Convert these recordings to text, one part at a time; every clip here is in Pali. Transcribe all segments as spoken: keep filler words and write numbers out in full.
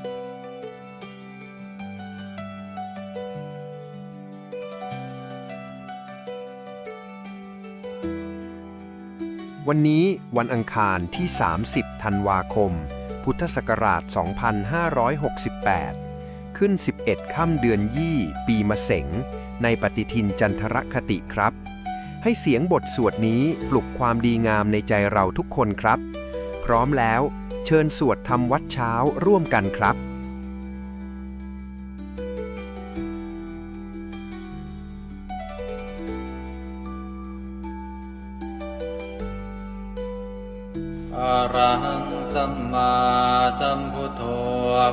วันนี้วันอังคารที่ สามสิบ ธันวาคม พุทธศักราช สองพันห้าร้อยหกสิบแปด ขึ้น สิบเอ็ด ค่ำเดือนยี่ ปีมะเสง ในปฏิทินจันทรคติครับ ให้เสียงบทสวดนี้ปลุกความดีงามในใจเราทุกคนครับ พร้อมแล้ว เชิญสวดทำวัตรเช้าร่วมกันครับ Arahaṃ sammāsambuddho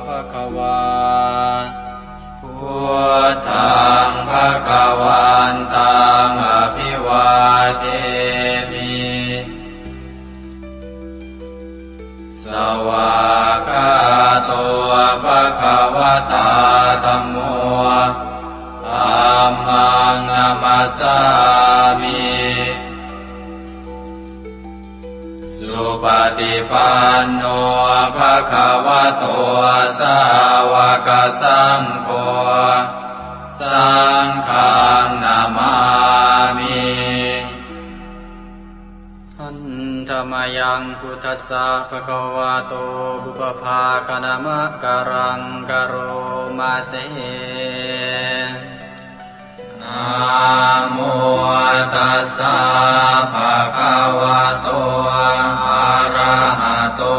bhagavā. Buddhaṃ bhagavantaṃ abhivādemi. Svākkhāto bhagavatā dhammo. Dhammaṃ namassāmi. Supaṭipanno bhagavato sāvakasaṅgho. Saṅghaṃ namāmi. Handa mayaṃ buddhassa bhagavato pubbabhāganamakāraṃ karoma se. Namo tassa bhagavato arahato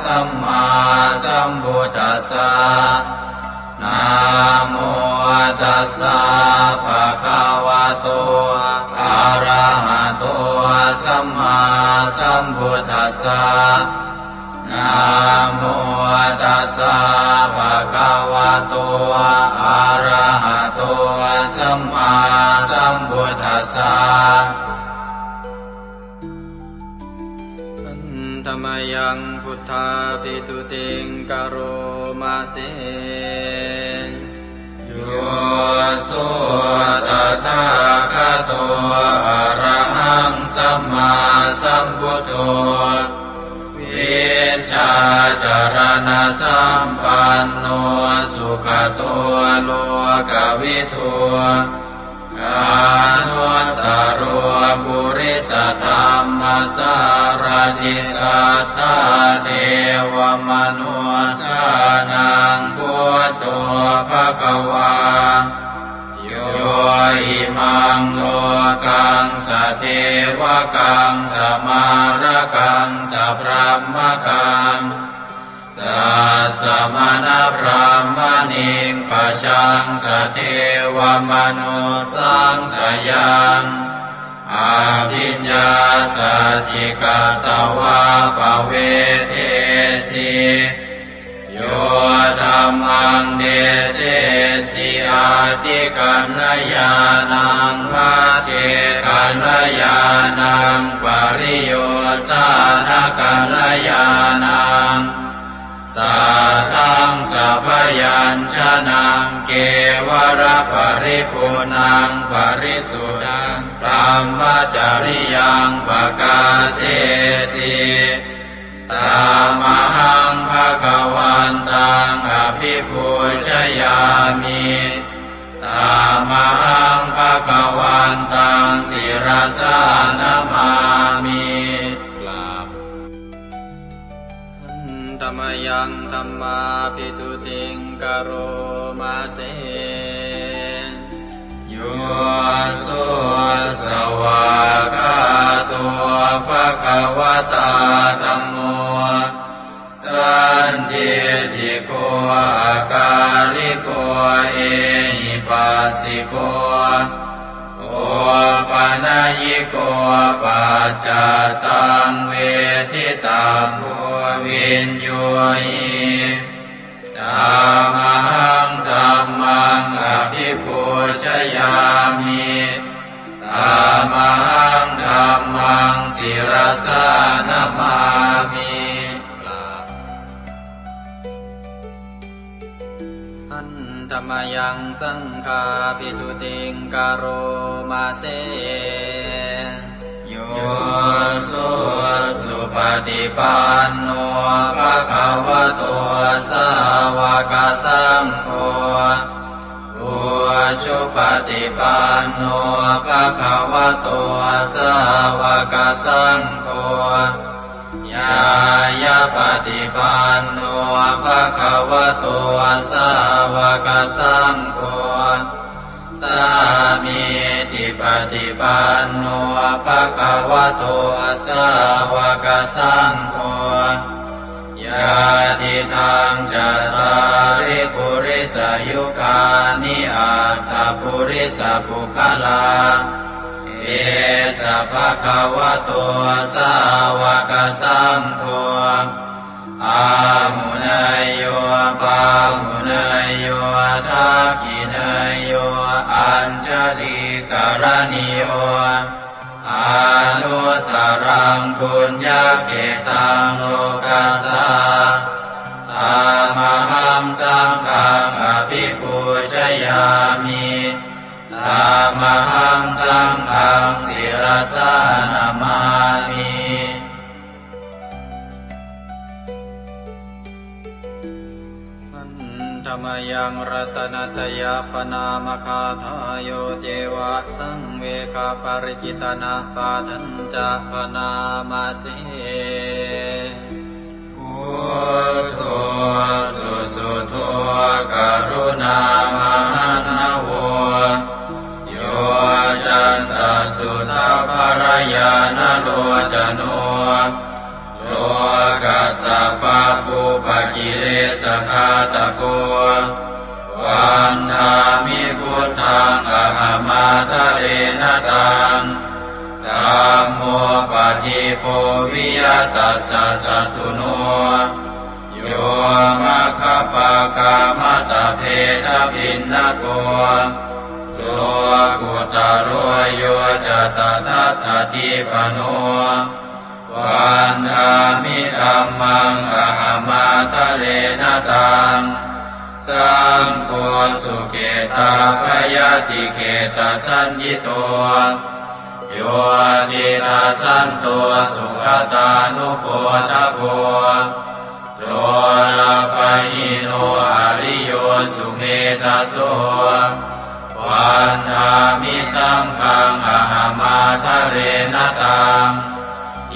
sammāsambuddhassa. Namo tassa bhagavato arahato sammāsambuddhassa. Namo tassa bhagavato arahato sammāsambuddhassa. Handa mayaṃ buddhābhistutiṃ karoma se. Yo so tathāgato arahaṃ sammāsambuddho, vijjācaraṇasampanno sugato lokavidū, anuttaro purisadammasārathi satthā devamanussānaṃ buddho bhagavā. Yo imaṃ lokaṃ sadevakaṃ samārakaṃ sabrahmakaṃ sassamaṇabrāhmaṇiṃ pajaṃ sadevamanussāṃ sayaṃ abhiññāsacchikatvā pavedesi. Yo dhammaṃ desesi atthikaññāṇaṃ, pacchekakaññāṇaṃ, pariyosānakaññāṇaṃ, saddaṃ sabyañjanaṃ, kevalaparipuṇṇaṃ parisuddhaṃ brahmacariyaṃ pakāsesi. Tamahaṃ bhagavantaṃ abhipūjayāmi. Tamahaṃ bhagavantaṃ sirasā namāmi. กราบ Handa mayaṃ dhammābhistutiṃ karoma se. Yo so svākkhāto bhagavatā dhammo, sandiṭṭhiko akāliko ehipassiko, opanayiko paccattaṃ veditabbo viññūhi. Tamahaṃ dhammaṃ abhipūjayāmi. Tamahaṃ dhammaṃ sirasā namāmi. กราบ Handa mayaṃ saṅghābhistutiṃ karoma se. Yo so supaṭipanno bhagavato sāva sāvakasaṅgho, ujupaṭipanno bhagavato sāvakasaṅgho, ñāyapaṭipanno bhagavato sāvakasaṅgho, sāmīcipaṭipanno bhagavato sāvakasaṅgho, yadidaṃ cattāri purisayugāni aṭṭha purisapuggalā, esa bhagavato sāvakasaṅgho, āhuneyyo pāhuneyyo dakkhiṇeyyo añjalikaraṇīyo, anuttaraṃ puññakkhettaṃ lokassā. Tamahaṃ saṅghaṃ abhipūjayāmi. Tamahaṃ saṅghaṃ sirasā namāmi. Handa mayaṃ ratanattayappaṇāmagāthā, yo ceva saṃvegaparicittanapāṭhañca bhaṇāma se. Buddho susuddho karuṇāmahaṇṇavo, yoccantasuddhabbarañāṇalocano, lokassa pabbupakilesagāthako, vandāmi buddhaṃ ahamādarena taṃ. Dhammo padīpo viya tassa satthuno, yo maggapākamattabhedabhinnako, lokuttaro yo ca tadattadīpano, vandāmi dhammaṃ ahamādarena taṃ. Saṅgho sukhitā-bhayatikketasaññito, yo tidasanto sugatānubodhako, lolapahīno ariyo sumedhaso, vandāmi saṅghaṃ ahamādarena taṃ.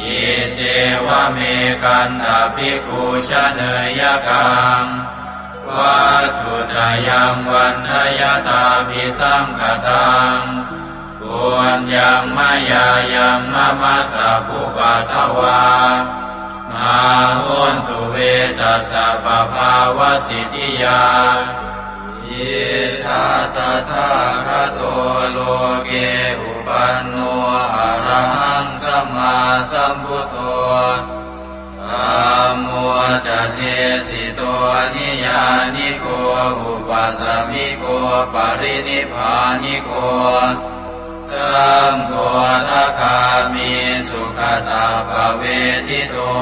Iccevamekantā bhikkhu janeyya kaṃ, vatthuttayaṃ vaḍḍheyyatābhisaṅkhataṃ. Puññaṃ mayā yaṃ mama sabbupaddavā, mā hontu ve tassa pabhāvasiddhiyā. Idha tathāgato loke upanno arahaṃ sammāsambuddho, dhammo ca desito niyyāniko upasamiko parinibbāniko, saṅgho dvādagāmi sugatappavedito.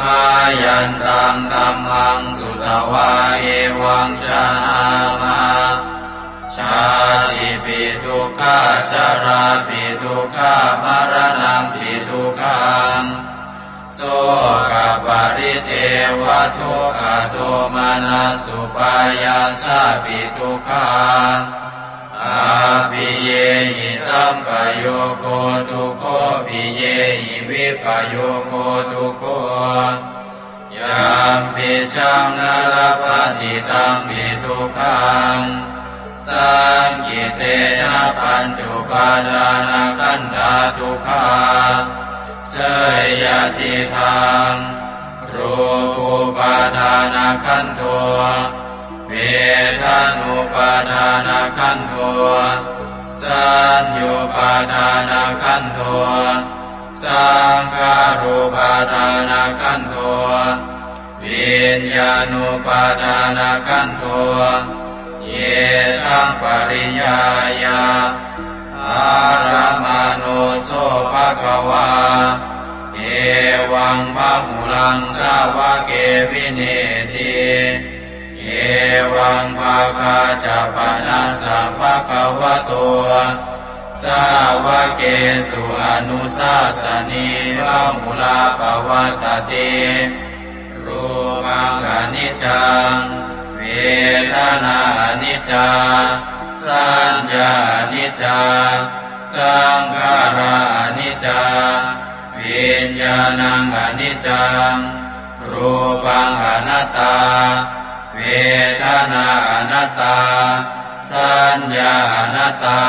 Mayantaṃ dhammaṃ sutvā evaṃ janāma, jātipi dukkhā jarāpi dukkhā maraṇampi dukkhaṃ, sokaparidevadukkhadomanassupāyāsāpi dukkhā, appiyehi sampayogo dukkho piyehi vippayogo dukkho, yampicchaṃ na labhati tampi dukkhaṃ. Saṅkhittena pañcupādānakkhandhā dukkhā. Seyyathidaṃ: rūpūpādānakkhandho, vedanūpādānakkhandho, saññupādānakkhandho, saṅkhārūpādānakkhandho, viññāṇūpādānakkhandho. Yesaṃ pariññāya, āramāno so bhagavā, evaṃ bahulaṃ sāvake vineeti. Evaṃ bhāgā ca panassa bhagavato sāvakesu anussāsanī bahulā pavattati. Rūpaṃ khaṇi niccaṃ, vedanā aniccā, saññā aniccā, saṅkhārā aniccā, viññāṇaṃ aniccaṃ, rūpaṃ anattā, vedanā anattā, saññā anattā,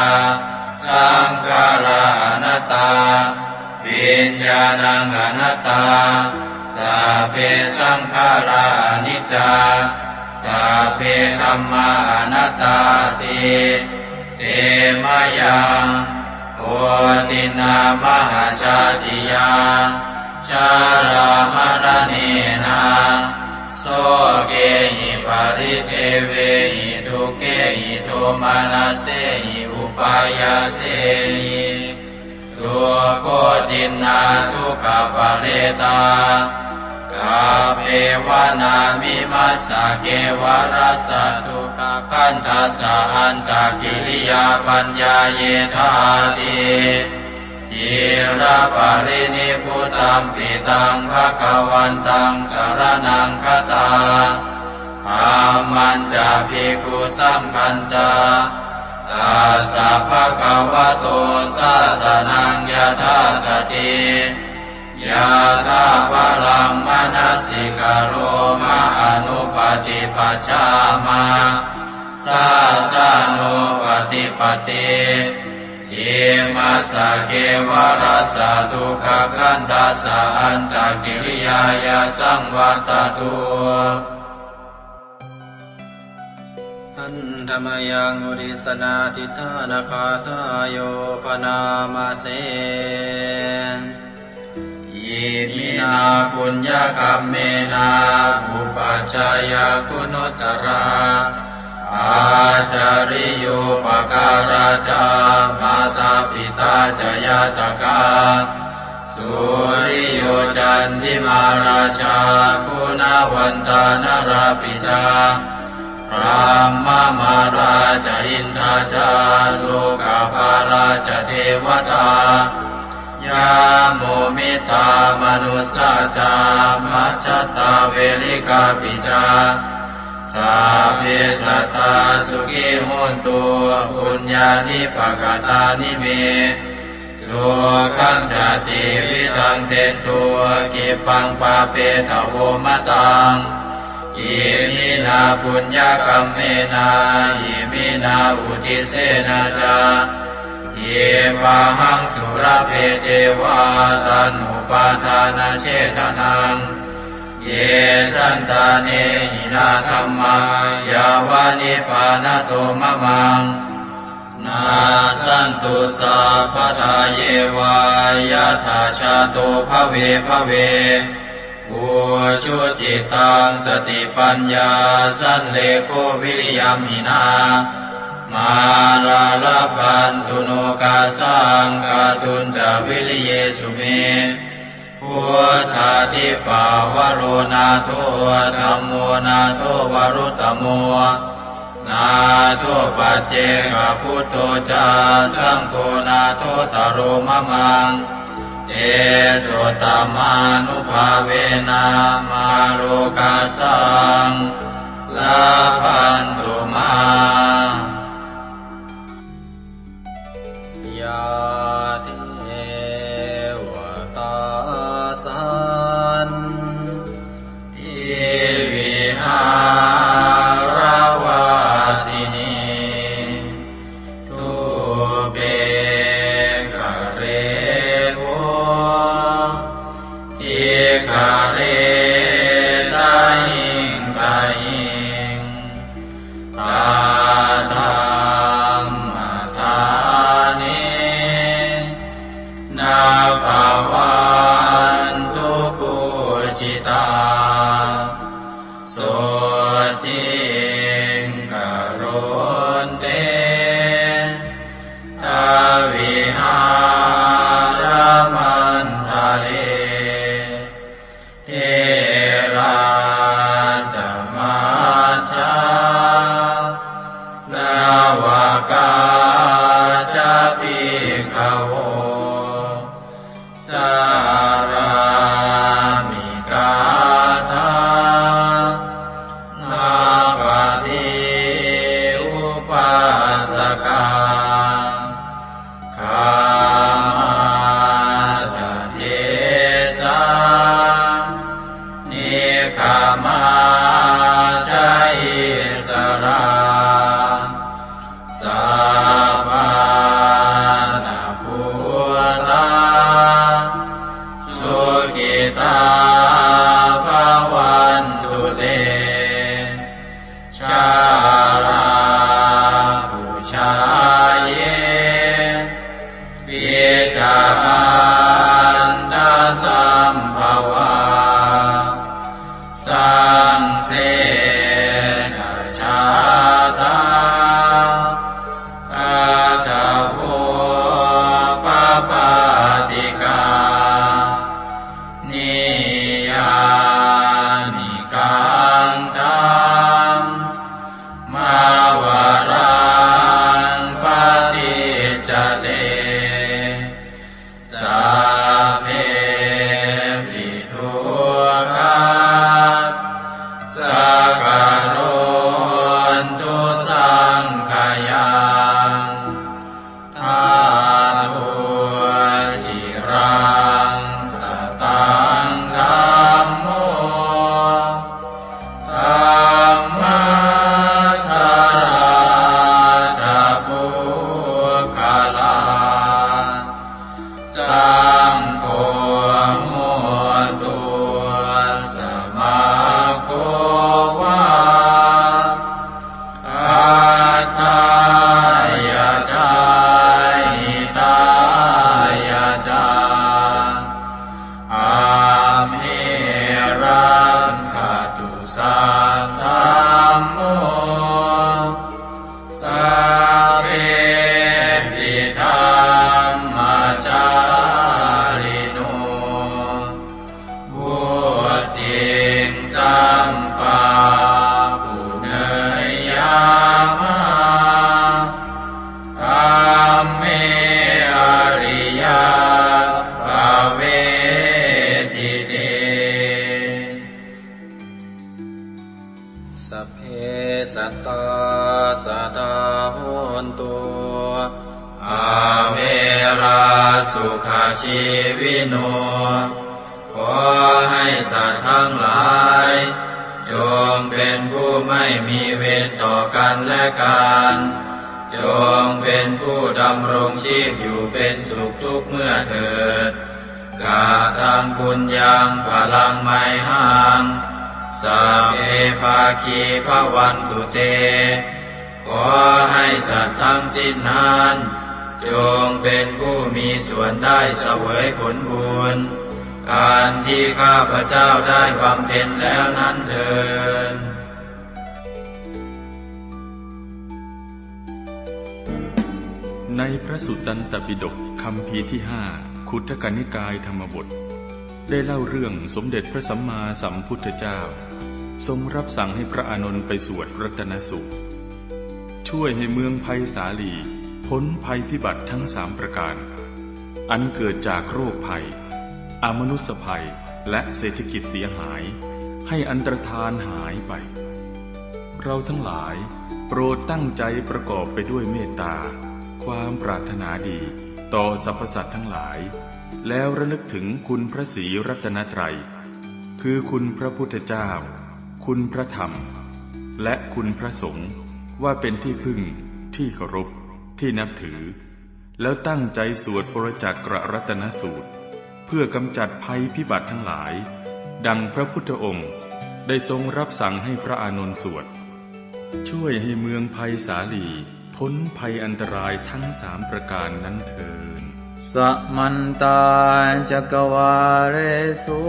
saṅkhārā anattā, viññāṇaṃ anattā, sabbe saṅkhārā aniccā, sabbe dhammā anattāti. Te mayaṃ otiṇṇā mahājātiyā, jarāmaraṇena, sokehi paridevehi dukkhehi domanassehi upāyāsehi, dukkhotiṇṇā dukkhaparetā, kappevānamimassa kevalassa dukkhakandhassa antakiriyā paññāyedhāti. Ciraparinibbutampi taṃ bhagavantaṃ saraṇaṃ gatā, dhammañca bhikkhusaṅghañca, tassa bhagavato sāsanaṃ yathāsati, yathābalaṃ manasikaroma anuppaṭipajjāma, sāsanūpaṭipatti. Imassa kevalassa dukkhakandhassa antakiriyāya saṃvattatu. Handa mayaṃ uddissanādhiṭṭhānagāthāyo bhaṇāma se. Iminā puññakammena upajjhāyā guṇuttarā, ācariyūpakārā ca mātā pitā ca ñātakā, suriyo candimā rājā guṇavantā narāpi ca, brahmamārā ca indā ca lokapālā ca devatā, yamo mittā manussā ca majjhattā verikāpi ca, sabbe sattā sukhī hontu puññāni pakatāni me, sukhañca tividhaṃ dentu khippaṃ pāpetha vomataṃ. Iminā puññakammena iminā uddissena ca khippāhaṃ sulabhe ceva taṇhupādānachedanaṃ, ye santāne hinā dhammā yāva nibbānato mamaṃ, nassantu sabbadā yeva yattha jāto bhave bhave. Ujucittaṃ satipaññā sallekho viriyamhinā, mārā labhantu nokāsaṃ kātuñca viriyesu me. Buddhādhipavaro nātho, dhammo nātho varuttamo, nātho paccekabuddho ca, saṅgho nāthottaro mamaṃ. Tesottamānubhāvena mārokāsaṃ labhantu mā. Yā devatā santivihāravāsinī, thūpe ghare bodhighare tahiṃ tahiṃ, Samā ca issarā, sappāṇabhūtā, sukhitā bhavantu te. Jalābujā yepi ca aṇḍasambhavā, saṃsedajātā athavopapātikā, niyyānikaṃ dhammavaraṃ paṭicca te, sabbepi dukkhā saṅkarontu saṅkhayaṃ. Ṭhātu ciraṃ sataṃ dhammo, dhammaddharā ca puggalā, saṅgho hotu samaggo va, atthāya ca hitāya ca. Amhe rakkhatu saddhammo, sabbepi dhammacārino, vuḍḍhiṃ sampāpuṇeyyāma, dhamme ariyappavedite. Sabbe sattā sadā hontu, averā sukhajīvino. ขอให้สัตว์ทั้งหลาย จงเป็นผู้ไม่มีเวรต่อกันและกัน จงเป็นผู้ดำรงชีพอยู่เป็นสุขทุกเมื่อเถิด Kataṃ puññaṃ phalaṃ mayhaṃ, sabbe bhāgī bhavantu te. ขอให้สัตว์ทั้งสิ้นนั้น จงเป็นผู้มีส่วนได้เสวยผลบุญ อันที่ข้าพเจ้าได้บำเพ็ญแล้วนั้นเทอญ ในพระสุตตันตปิฎกคัมภีร์ที่ห้า ขุททกนิกายธรรมบท ได้เล่าเรื่องสมเด็จพระสัมมาสัมพุทธเจ้า ทรงรับสั่งให้พระอานนท์ไปสวดรัตนสูตร ช่วยให้เมืองไพศาลีพ้นภัยพิบัติทั้งสามประการ อันเกิดจากโรคภัย อมนุสสภัย และเศรษฐกิจเสียหาย ให้อันตรธานหายไป เราทั้งหลายโปรดตั้งใจประกอบไปด้วยเมตตา ความปรารถนาดีต่อสรรพสัตว์ทั้งหลาย แล้วระลึกถึงคุณพระศรีรัตนตรัย คือคุณพระพุทธเจ้า คุณพระธรรม และคุณพระสงฆ์ ว่าเป็นที่พึ่ง ที่เคารพ ที่นับถือ แล้วตั้งใจสวดปรจักกรัตนสูตร เพื่อกำจัดภัยพิบัติทั้งหลาย ดังพระพุทธองค์ได้ทรงรับสั่งให้พระอานนท์สวด ช่วยให้เมืองไพศาลีพ้นภัยอันตรายทั้งสามประการนั้นเทอญ Samantā cakkavāḷesu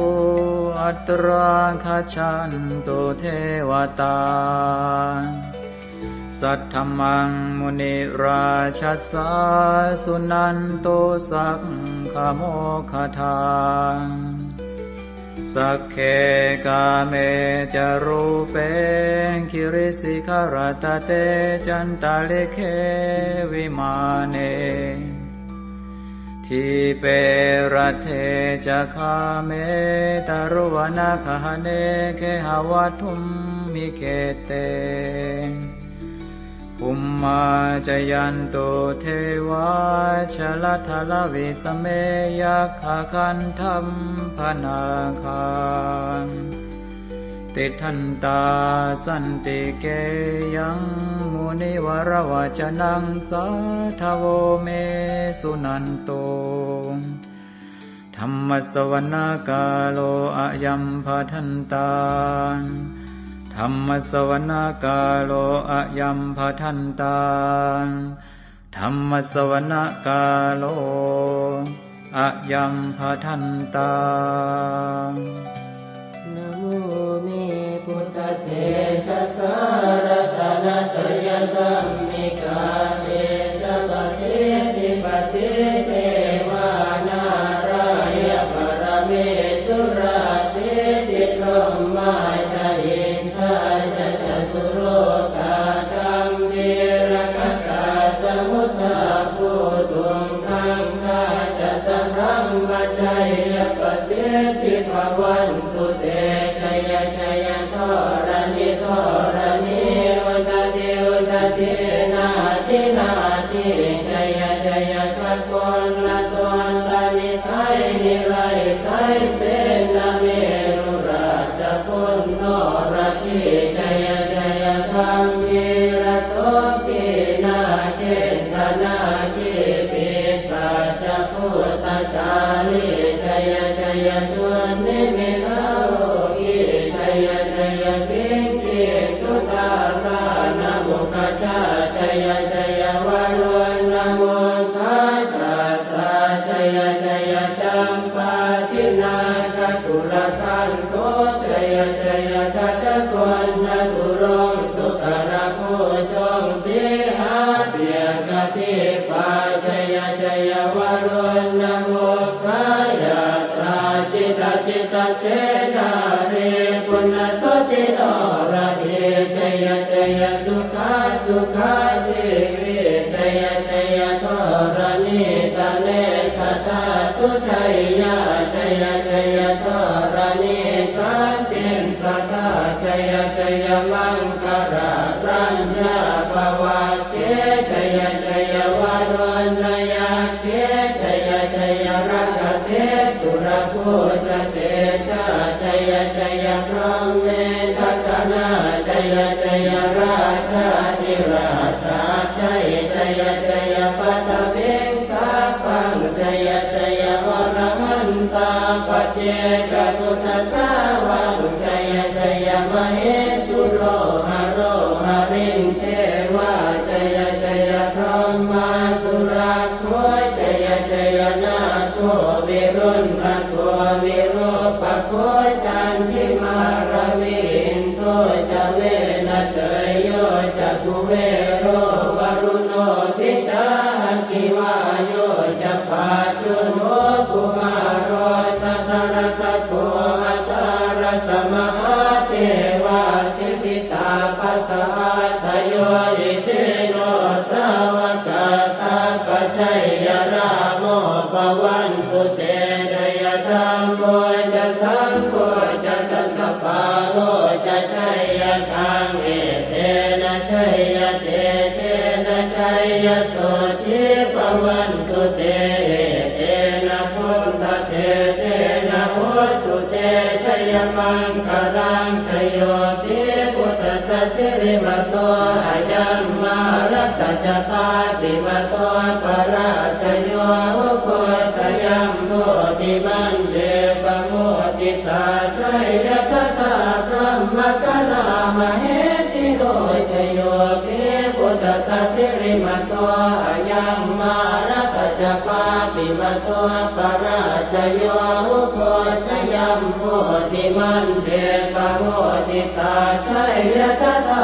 atrāgacchantu devatā. Saddhammaṃ munirājassa suṇantu saggamokkhadaṃ. Sagge kāme ca rūpe girisikharataṭe cantalikkhe vimāne. Dīpe raṭṭhe ca gāme taruvanagahane gehavatthumhi khette. Bhummā cāyantu devā jalathalavisame yakkhagandhabbanāgā. tiṭṭhantā santike yaṃ munivaravacanaṃ sādhavo me suṇantu. Dhammassavanakālo ayambhadantā. Dhammassavanakālo ayambhadantā. Dhammassavanakālo ayambhadantā. Namo me buddhatejasā ratanattayadhammikā tejapasiddhi pasīdevā nārāya paramesurā siddhibrahmā ca indā ca catulokā gambhīrakkhakā samuddā bhūtuṃ gaṅgā ca sabrahmajayya pasiddhi bhavantu te. Jaya jaya dharaṇi dharaṇī udadhi udadhī nadi nadī jaya jaya gaganalatanala nidai nilai jai sena meru rājabala noradī jaya jaya gambhīra sombhī nāgendanāgī pisāca bhūtakālī jaya jaya dunnimittarogī jaya jaya siṅgī sudādānamukhajā jaya jaya varuṇamukhasātrā jaya jaya campādināgakulagantho jaya jaya gajagonnaturaṅga sukarabhujaṅga sīhabyagghadīpā jaya jaya varuṇamukhayātrā jita jita senārī puna suddhi noradī jaya jaya sukhā sukhā jīvī jaya jaya dharaṇītale sadā sujayyā jaya jaya dharaṇī santin sadā jaya jaya maṅkararaññā bhavagge jaya jaya varuṇayakkhe jaya jaya rakkhase surabhujatejā jaya jaya brahmendagaṇā jaya jaya rājādhirājasājjai jaya jaya paṭhaviṃ sabbaṃ jaya jaya arahantā paccekabuddhasāvaṃ jaya jaya mahesuro haro harindevā jaya jaya brahmā surakkho jaya jaya nāgo viruḷhako virūpakkho candimā ravi indo ca venateyyo ca kuvero varuṇopi ca aggi vāyo ca pājuṇho kumāro dhataraṭṭhako aṭṭhārasa mahādevā siddhitāpasa-ādayo isino sāvakā sabbe jaya rāmo bhavantu te. Jaya dhammo ca saṅgho ca dasapālo ca jayakaṃ etena jayatejena jayasotthī bhavantu te. Etena buddhatejena hotu te jayamaṅgalaṃ. Jayo pi buddhassa sirīmato ayaṃ mārassa ca pāpimato parājayo ugghosayuṃ bodhimaṇḍe pamoditā jaya tadā brahmagaṇā mahesino. Jayo pi buddhassa sirīmato ayaṃ mārassa ca pāpimato parājayo ugghosayuṃ bodhimaṇḍe pamoditā jaya tadā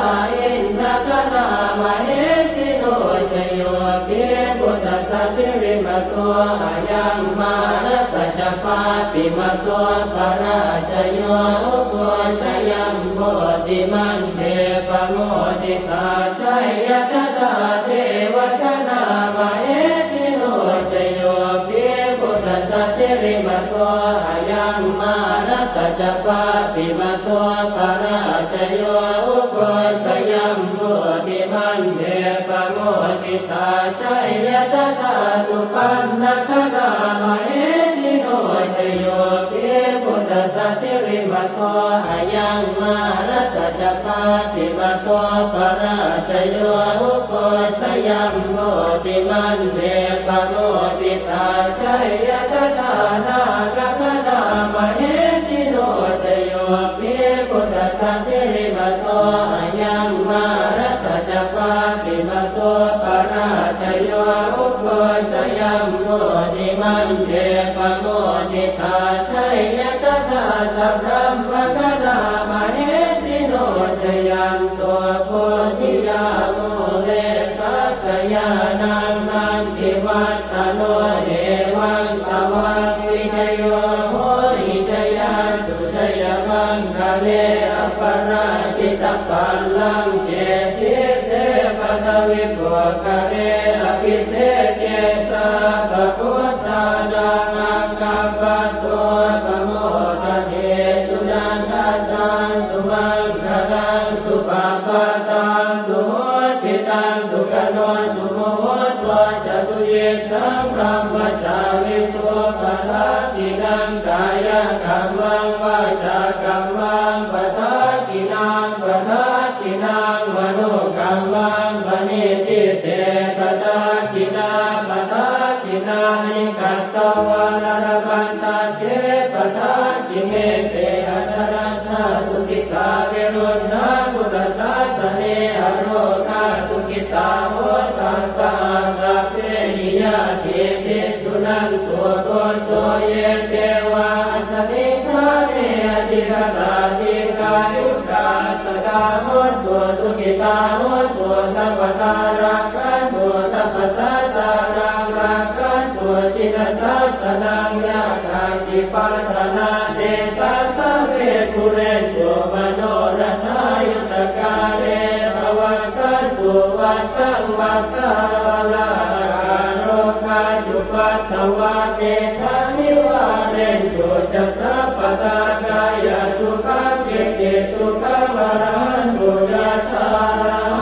indagaṇā mahesino. Jayo pi buddhassa sirīmato ayaṃ mārassa ca pāpimato parājayo ugghosayuṃ bodhimaṇḍe pamoditā jaya tadā devagaṇā mahesino. Jayo pi buddhassa sirīmato ayaṃ mārassa ca pāpimato parājayo ugghosayuṃ bodhimaṇḍe pamoditā jaya tadā supaṇṇagaṇā mahesino. Jayo pi buddhassa sirīmato ayaṃ mā Mārassa ca pāpimato parājayo, ugghosayuṃ bodhimaṇḍe pamoditā, jaya tadā nāgagaṇā mahesino. Jayo hi buddhassa sirīmato ayaṃ, mārassa ca pāpimato parājayo, ugghosayuṃ bodhimaṇḍe pamoditā, jaya tadā sabrahmagaṇā mahesino. Jayanto bodhiyā mūle sakyānaṃ nandivaḍḍhano, evaṃ tvaṃ vijayo hohi jayassu jayamaṅgale, aparājitapallaṅke sīse paṭhavipokkhare, abhiseke sabbabuddhānaṃ aggappatto pamodati. Sunakkhattaṃ sumaṅgalaṃ supabhātaṃ suhuṭṭhitaṃ, sukhaṇo sumuhutto ca suyiṭṭhaṃ brahmacārisu, padakkhiṇaṃ kāyakammaṃ vācākammaṃ padakkhiṇaṃ, padakkhiṇaṃ manokammaṃ paṇidhī te padakkhiṇā, padakkhiṇāni katvāna labhantatthe padakkhiṇe. Te atthaladdhā sukhitā viruḷhā buddhasāsane, arogā sukhitā hotha saha sabbehi ñātibhi. Suṇantu bhonto ye devā asmiṃ ṭhāne adhigatā, dīghāyukā sadā hontu, sukhitā hontu sabbadā, rakkhantu sabbasattānaṃ, rakkhantu jinasāsanaṃ. Yā kāci patthanā tesaṃ sabbe pūrentu manorathā, yuttakāle pavassantu vassaṃ vassā, ālāhakā rogā cupaddavā tesaṃ nivārentu ca sabbadā, kāyasukhaṃ cittisukhaṃ arahantu yathārahaṃ.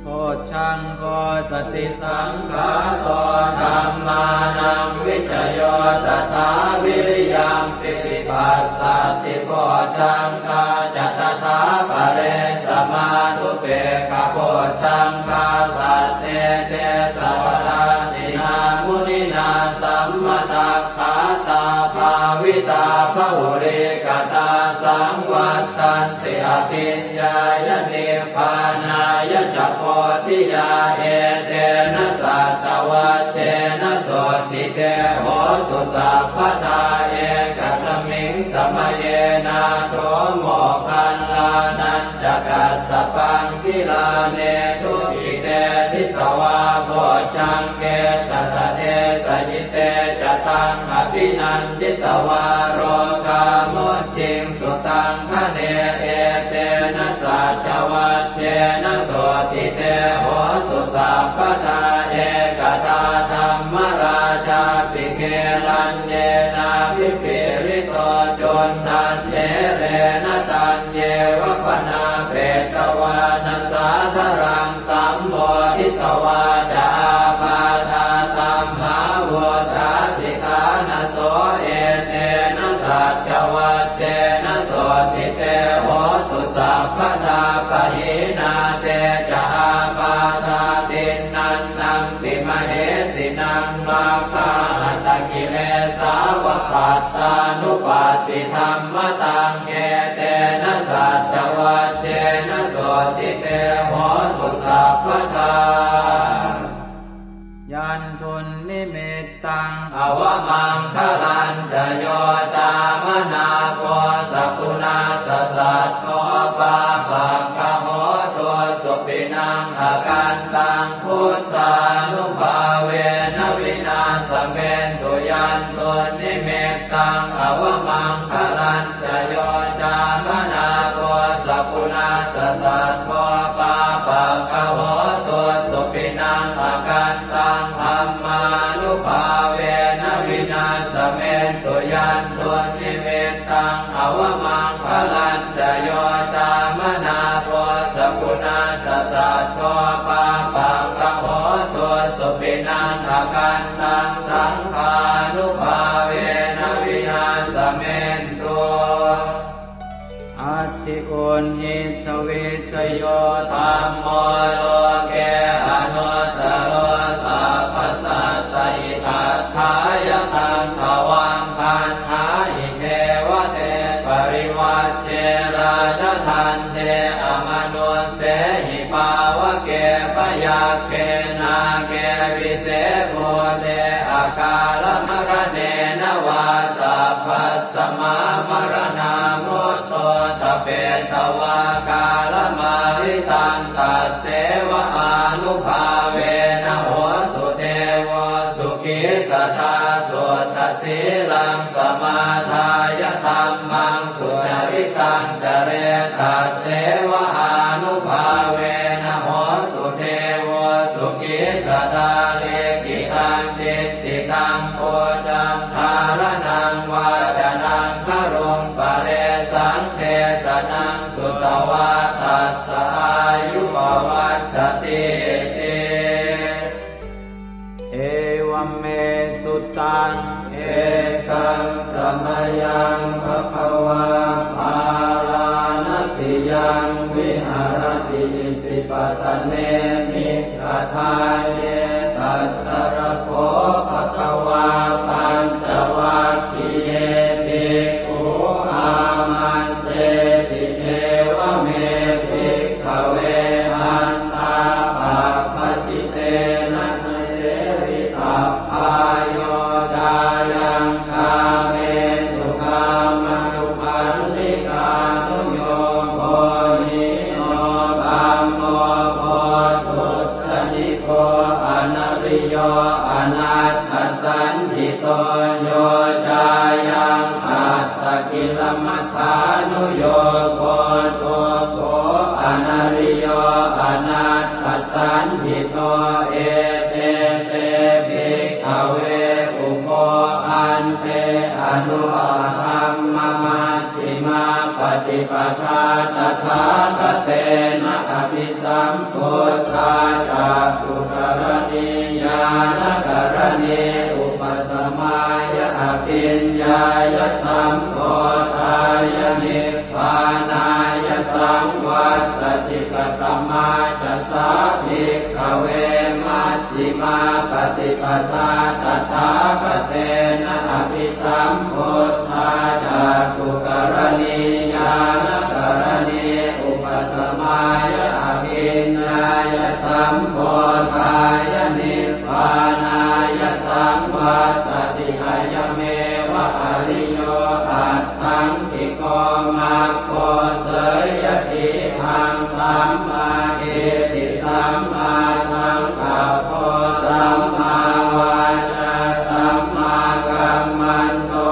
Bojjhaṅgo satisaṅkhāto dhammānaṃ vicayo tathā, viriyampīti passaddhi bojjhaṅgā ca tathāpare, samādhupekkhabojjhaṅgā sattete sabbadassinā, muninā sammadakkhātā bhāvitā bahulīkatā, saṃvattanti abhiññāya nibbānāya ca bodhiyā. Etena saccavajjena sotthi te hotu sabbadā, ekasmiṃ samaye nātho moggallānañca kassapaṃ, gilāne dukkhite disvā bojjhaṅge satadesayi. Te ca taṃ abhinanditvā rogā mucciṃsu taṅkhaṇe. Etena saccavajjena sotthi te hotu sabbadā, ekadā dhammarājāpi gelaññenābhipīḷito, cundattherena taññeva bhaṇāpetvāna sādaraṃ, sammoditvā ca ābādhā tamhā vuṭṭhāsi ṭhānaso. Etena saccavajjena sotthi te hotu sabbadā, pahīnā te ca ābādhā tiṇṇannampi mahesinaṃ, maggāhatakilesāva pattānuppattidhammataṃ. Etena saccavajjena sotthi te hotu sabbadā. Yandunnimittaṃ avamaṅgalañca yo cāmanāpo sakuṇassa saddo, pāpaggaho dussupinaṃ akantaṃ, buddhānubhāvena vināsamentu. Yandunnimittaṃ avamaṅgalañca yo cāmanāpo sakuṇassa saddo, pāpaggaho dussupinaṃ akantaṃ, dhammānubhāvena vināsamentu. Yandunnimittaṃ avamaṅgalañca yo cāmanāpo sakuṇassa saddo, pāpaggaho Uṇhissa vijjayo dhammo loke anuttaro sabbasattahitatthāya taṃ tvaṃ gaṇhāhi devate parivajje rājadaṇḍe amanussehi pāvake byagghe nāge vise bhūte akālamaraṇena vā sabbasmā maraṇā mutto ṭhapetvā kālamāritaṃ tasseva ānubhāvena hotu devo sukhī sadā. Suddhasīlaṃ samādāya dhammaṃ sucaritaṃ care tasseva ānubhāvena hotu devo sukhī sadā. Likkhitaṃ cintitaṃ pūjaṃ dhāraṇaṃ vācanaṃ garuṃ paresaṃ desanaṃ sutvā tassa āyu pavaḍḍhatīti. Evaṃ me sutaṃ. Ekaṃ samayaṃ bhagavā bārāṇasiyaṃ viharati isipatane migadāye. Tatra kho bhagavā pañcavaggiye bhikkhū āmantesi: Evaṃ me bhikkhave antā pabbajitena na sevitabbā. Yo cāyaṃ kāmesu kāmasukhallikānuyogo hīno gammo pothujjaniko anariyo anatthasañhito, yo cāyaṃ attakilamathānuyogo dukkho anariyo anatthasañhito, ete te bhikkhave ubho ante anupagamma majjhimā paṭipadā tathāgatena abhisambuddhā cakkhukaraṇī ñāṇakaraṇī upasamāya abhiññāya sambodhāya nibbānāya saṃvattati. Katamā ca sā bhikkhave maj jhimā paṭipadā tathāgatena abhisambuddhā cakkhukaraṇī ñāṇakaraṇī upasamāya abhiññāya sambodhāya nibbānāya saṃvattati? Ayameva ariyo aṭṭhaṅgiko maggo, seyyathīdaṃ: sammādiṭṭhi sammāsaṅkappo sammāvācā sammākammanto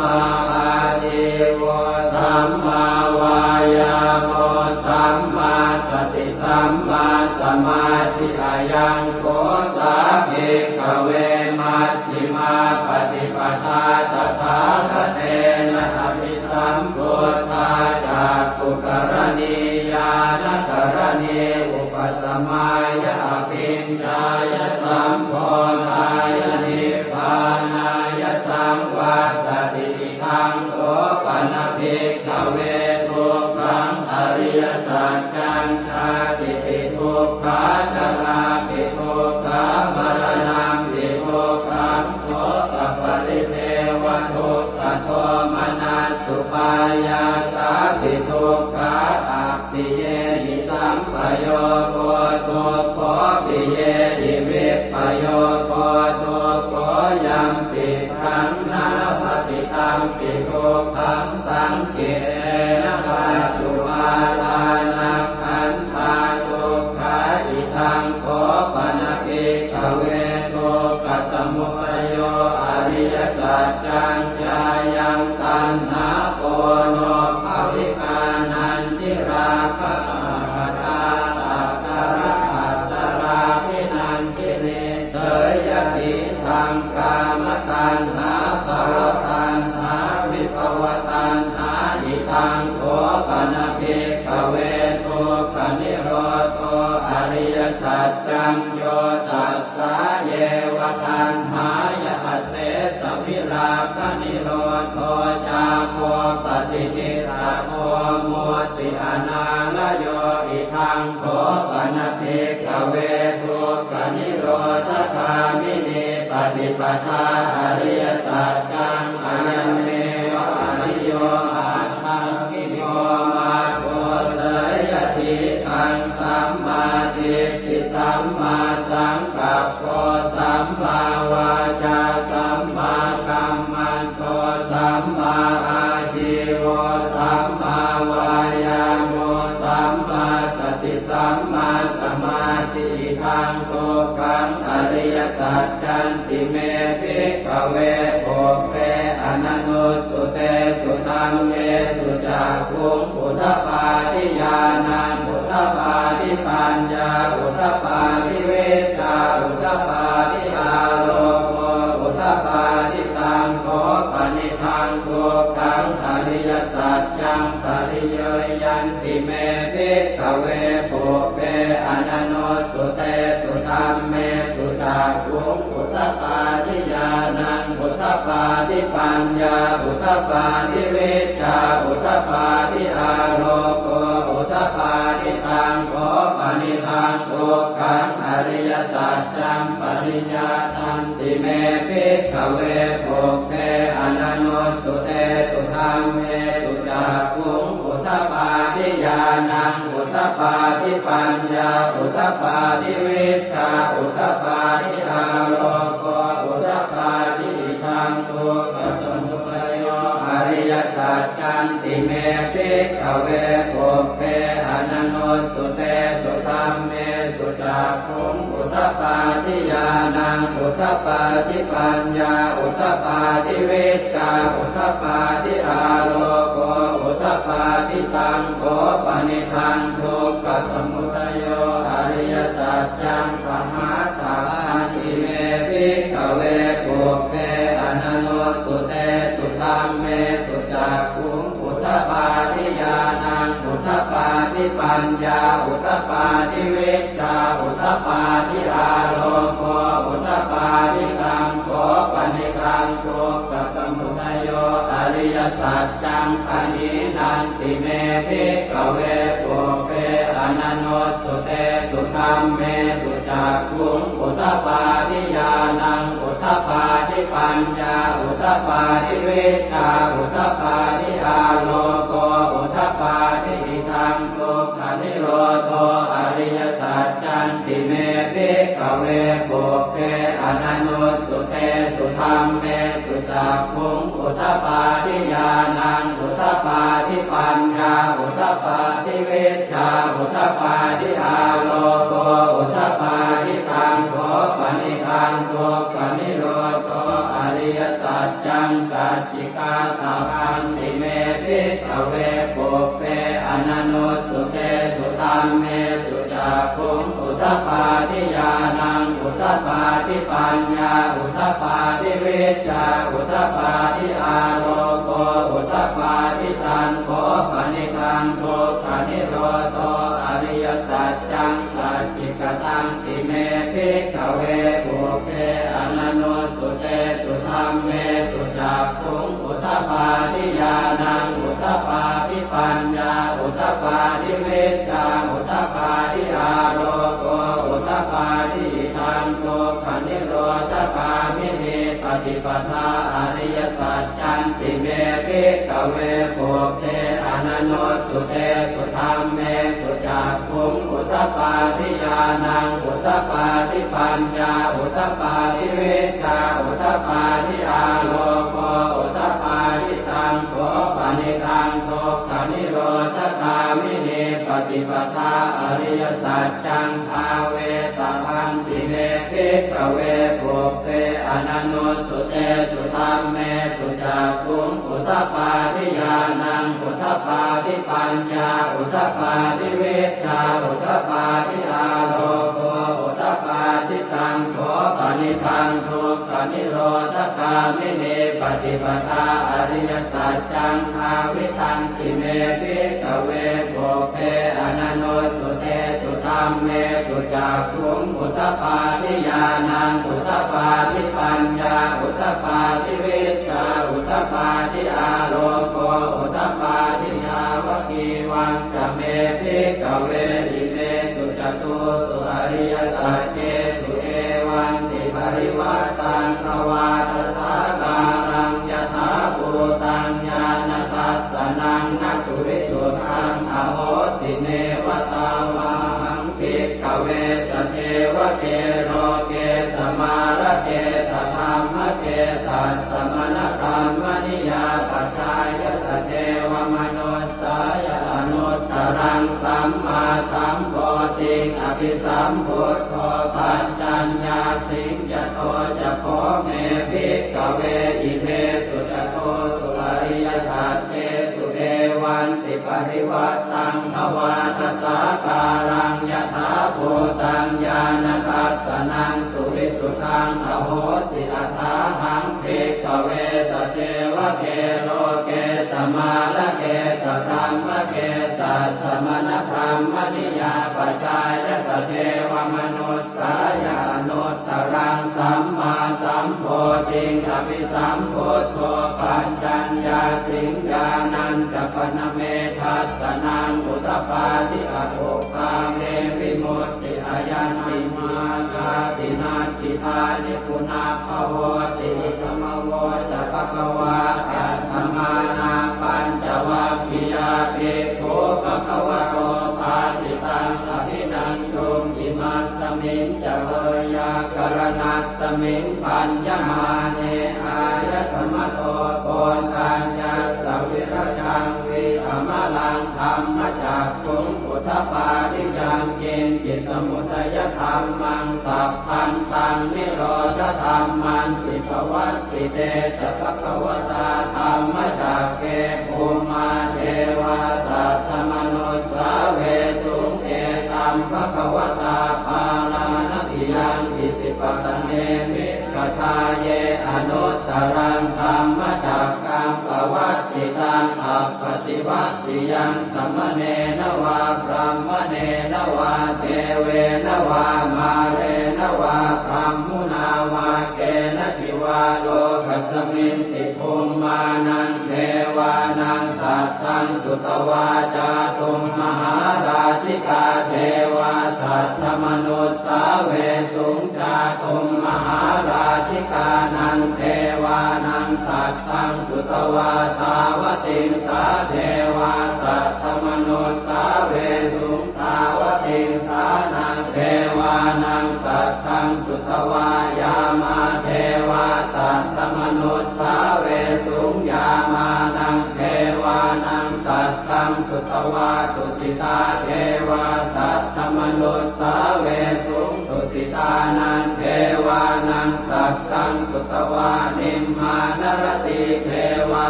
sammāājīvo sammāvāyāmo sammāsati sammāsamādhi. Ayaṃ kho sā bhikkhave maj jhimā paṭipadā tathāgatena abhisambuddhā cakkhukaraṇī ñāṇakaraṇī upasamāya abhiññāya sambodhāya nibbānāya saṃvattati. Idaṃ kho pana bhikkhave dukkhaṃ ariyasaccaṃ: jātipi dukkhā jarāpi dukkhā maraṇampi dukkhaṃ sokaparidevadukkhadomanassupāyāsāpi dukkhā appiyehi sampayogo dukkho piyehi vippayogo dukkho yampidaṃ na labhati tampi dukkhaṃ saṅkhittena pañcupādānakkhandhā dukkhā. Idaṃ kho pana bhikkhave dukkhasamudayo ariyasaccaṃ: yāyaṃ taṇhā ponobbhavikā nandirāgasahagatā tatra atatālapi nandiní, seyyathīdaṃ: kāmataṇhā bhavataṇhā vibhavataṇhā. Idaṃ kho pana bhikkhave dukkhanirodho ariyasaccaṃ: yo tassāyeva taṇhāya asesavirāganirodho cāgo paṭinissaggo mutti anālayo. Idaṃ kho pana bhikkhave dukkhanirodhagāminī paṭipadā ariyasaccaṃ, ayameva ariyo aṭṭhaṅgiko maggo, seyyathīdaṃ: sammādiṭṭhi sammāsaṅkappo sammāvācā sammākammanto sammāājīvo sammāvāyāmo sammāsati sammāsamādhi. Idaṃ dukkhaṃ ariyasaccanti me bhikkhave pubbe ananussutesu dhammesu cakkhuṃ udapādi ñāṇaṃ udapādi paññā udapādi vijjā udapādi āloko udapādi. Taṃ kho panidaṃ dukkhaṃ ariyasaccaṃ pariññeyyanti me bhikkhave pubbe ananussutesu dhammesu cakkhuṃ udapādi ñāṇaṃ udapādi paññā udapādi vijjā udapādi āloko udapādi. Taṃ kho panidaṃ dukkhaṃ ariyasaccaṃ pariññātanti me bhikkhave pubbe ananussutesu dhammesu cakkhuṃ udapādi ñāṇaṃ udapādi paññā udapādi vijjā udapādi āloko udapādi. Idaṃ dukkhasamudayo ariyasaccanti me bhikkhave pubbe ananussutesu dhammesu cakkhuṃ udapādi ñāṇaṃ udapādi paññā udapādi vijjā udapādi āloko udapādi. Taṃ kho panidaṃ dukkhasamudayo ariyasaccaṃ pahātabbanti me bhikkhave pubbe ananussutesu dhammesu cakkhuṃ udapādi ñāṇaṃ udapādi paññā udapādi vijjā udapādi āloko udapādi. Taṃ kho panidaṃ dukkhasamudayo ariyasaccaṃ pahīnanti me bhikkhave pubbe ananussutesu dhammesu cakkhuṃ udapādi ñāṇaṃ udapādi paññā udapādi vijjā udapādi āloko udapādi. Idaṃ dukkhanirodho ariyasaccanti me bhikkhave pubbe ananussutesu dhammesu cakkhuṃ udapādi ñāṇaṃ udapādi paññā udapādi vijjā udapādi āloko udapādi. Taṃ kho panidaṃ dukkhanirodho ariyasaccaṃ sacchikātabbanti me bhikkhave pubbe ananussutesu dhammesu cakkhuṃ udapādi ñāṇaṃ udapādi paññā udapādi vijjā udapādi āloko udapādi. Taṃ kho panidaṃ dukkhanirodho ariyasaccaṃ sacchikatanti me bhikkhave pubbe ananussutesu dhammesu cakkhuṃ udapādi ñāṇaṃ udapādi paññā udapādi vijjā udapādi āloko udapādi. Idaṃ dukkhanirodhagāminī paṭipadā ariyasaccanti me bhikkhave pubbe ananussutesu dhammesu cakkhuṃ udapādi ñāṇaṃ udapādi paññā udapādi vijjā udapādi āloko udapādi. Taṃ kho panidaṃ dukkhanirodhagāminī paṭipadā ariyasaccaṃ bhāvetabbanti me bhikkhave pubbe ananussutesu dhammesu cakkhuṃ udapādi ñāṇaṃ udapādi paññā udapādi vijjā udapādi āloko udapādi. Taṃ kho panidaṃ dukkhanirodhagāminī paṭipadā ariyasaccaṃ bhāvitanti me bhikkhave pubbe ananussutesu dhammesu cakkhuṃ udapādi ñāṇaṃ udapādi paññā udapādi vijjā udapādi āloko udapādi. Yāvakīva ca me bhikkhave imesu catūsu ariyasaccesu evantiparivaṭṭaṃ dvādasākāraṃ yathābhūtaṃ ñāṇadassanaṃ na suvisuddhaṃ ahosi. Neva tāvāhaṃ bhikkhave sadevake loke samārake sadhammake sassamaṇabrāhmaṇiyā pajāya sadevamanussāya anuttaraṃ sammāsambodhiṃ abhisambuddho paccaññāsiṃ. Yato ca kho me bhikkhave imesu catūsu ariyasaccesu evantiparivaṭṭaṃ dvādasākāraṃ yathābhūtaṃ ñāṇadassanaṃ suvisuddhaṃ ahosi. Athāhaṃ bhikkhave sadevake loke samārake sadhammake sassamaṇabrāhmaṇiyā pajāya sadevamanussāya anuttaraṃ sammāsambodhiṃ abhisambuddho paccaññāsiṃ. Ñāṇañca pana me dassanaṃ udapādi: akuppā me vimutti, ayañpi mā jāti, natthidāni punabbhavoti. Idamavoca bhagavā. Attamanā pañcavaggiyā bhikkhū bhagavato bhāsitaṃ abhinanduṃ. Imasmiñca veyyākaraṇasmiṃ bhaññamāne āyasmato Koṇḍaññassa virajaṃ vītamalaṃ dhammacakkhuṃ udapādi: yaṅkiñci samudayadhammaṃ sabbantaṃ nirodhadhammanti. Pavattite ca bhagavatā dhammacakke bhummā devā saddamanussāvesuṃ: etaṃ bhagavatā Bārāṇasiyaṃ Isipatane Migadāye anuttaraṃ dhammacakkaṃ pavattitaṃ appaṭivattiyaṃ samaṇena vā brāhmaṇena vā devena vā mārena vā brahmunā vā kenaci vā lokasminti. Bhummānaṃ devānaṃ saddaṃ sutvā cātummahārājikā devā saddamanussāvesuṃ. Cātummahārājikānaṃ devānaṃ saddaṃ sutvā tāvatiṃsā devā saddamanussāvesuṃ. Tāvatiṃsānaṃ devānaṃ saddaṃ sutvā yāmā devā saddamanussāvesuṃ. Yāmānaṃ devānaṃ saddaṃ sutvā tusitā devā saddamanussāvesuṃ. Tusitānaṃ devānaṃ saddaṃ sutvā nimmānaratī devā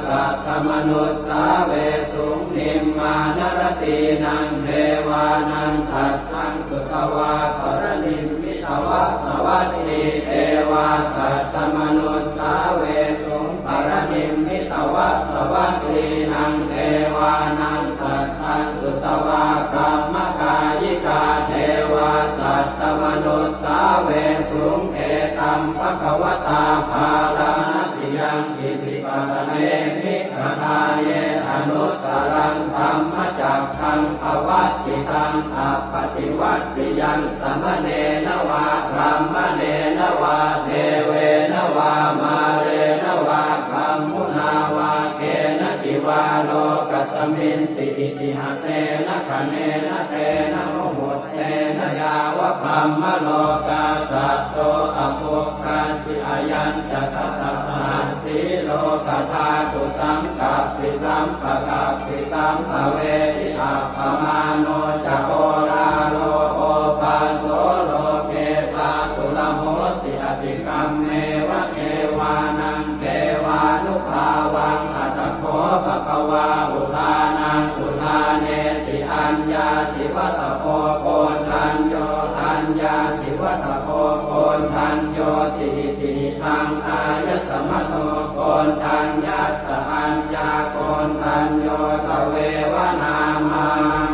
saddamanussāvesuṃ. Nimmānaratīnaṃ devānaṃ saddaṃ sutvā paranimmitavasavattī devā saddamanussāvesuṃ. Paranimmitavasavattīnaṃ devānaṃ saddaṃ sutvā brahmakāyikā devā saddamanussāvesuṃ. Etaṃ bhagavatā Bārāṇasiyaṃ Isipatane Migadāye anuttaraṃ dhammacakkaṃ pavattitaṃ appaṭivattiyaṃ samaṇena vā brāhmaṇena vā devena vā mārena vā brahmunā vā kenaci vā lokasminti. Itihāsena khaṇena tena muhuttena yāva brahmalokā saddo abbhuggacchi. Ayañca dasasahassī lokadhātu saṅkappi sampakappi sampavedhi. Appamāṇo ca oḷāro obhāso loke pāturahosi atikkammeva devānaṃ devānubhāvaṃ. Atha kho bhagavā udānaṃ udānesi: Aññāsi vata bho Koṇḍañño, aññāsi vata bho Koṇḍaññoti. Itihidaṃ āyasmato Koṇḍaññassa aññākoṇḍañño tveva nāmaṃ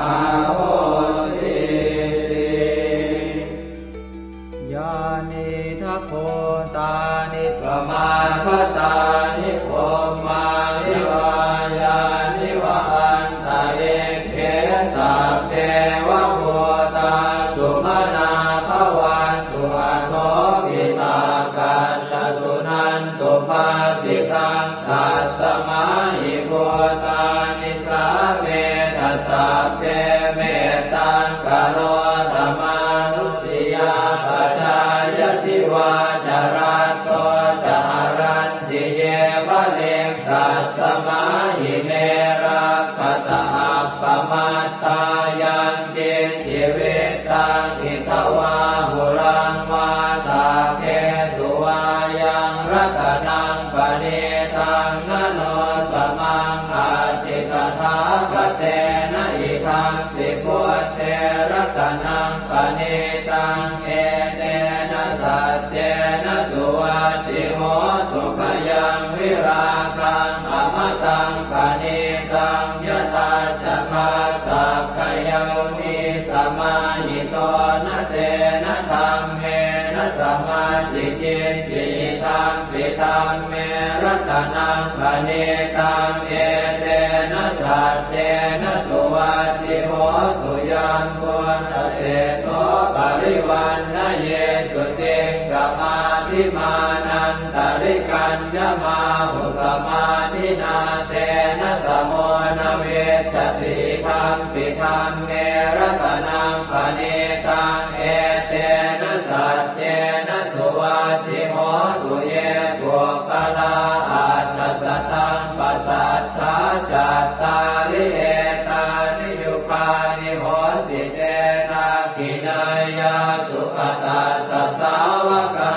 ahosīti. Yānīdha bhūtāni samāgatāni bhummāni vā yāni va anta Nisāmetha sabbe mettaṃ karotha mānusiyā pajāya divā ca ratto ca haranti yeva liṃ tasmā hi ne rakkhasa appamattā. Yaṅkiñci vittaṃ idha vā huraṃ vā saggesu vā yaṃ ratanaṃ paṇītaṃ na no samaṃ atthi tathāgatena idampi buddhe ratanaṃ paṇītaṃ etena saccena suvatthi hotu. Khayaṃ virāgaṃ amataṃ paṇītaṃ yadajjhagā sakyamunī samāhito na tena dhammena samatthi kiñci idampi dhamme ratanaṃ paṇītaṃ etena saccena suvatthi hotu. Yambuddhaseṭṭho parivaṇṇayī suciṃ samādhimānantarikaññamāhu samādhinā tena samo na vijjati idampi dhamme ratanaṃ paṇītaṃ etena saccena suvatthi hotu. Ye puggalā aṭṭha sataṃ pasaṭṭhā cattāri etāni yugāni honti te dakkhiṇeyyā sugatassa sāvakā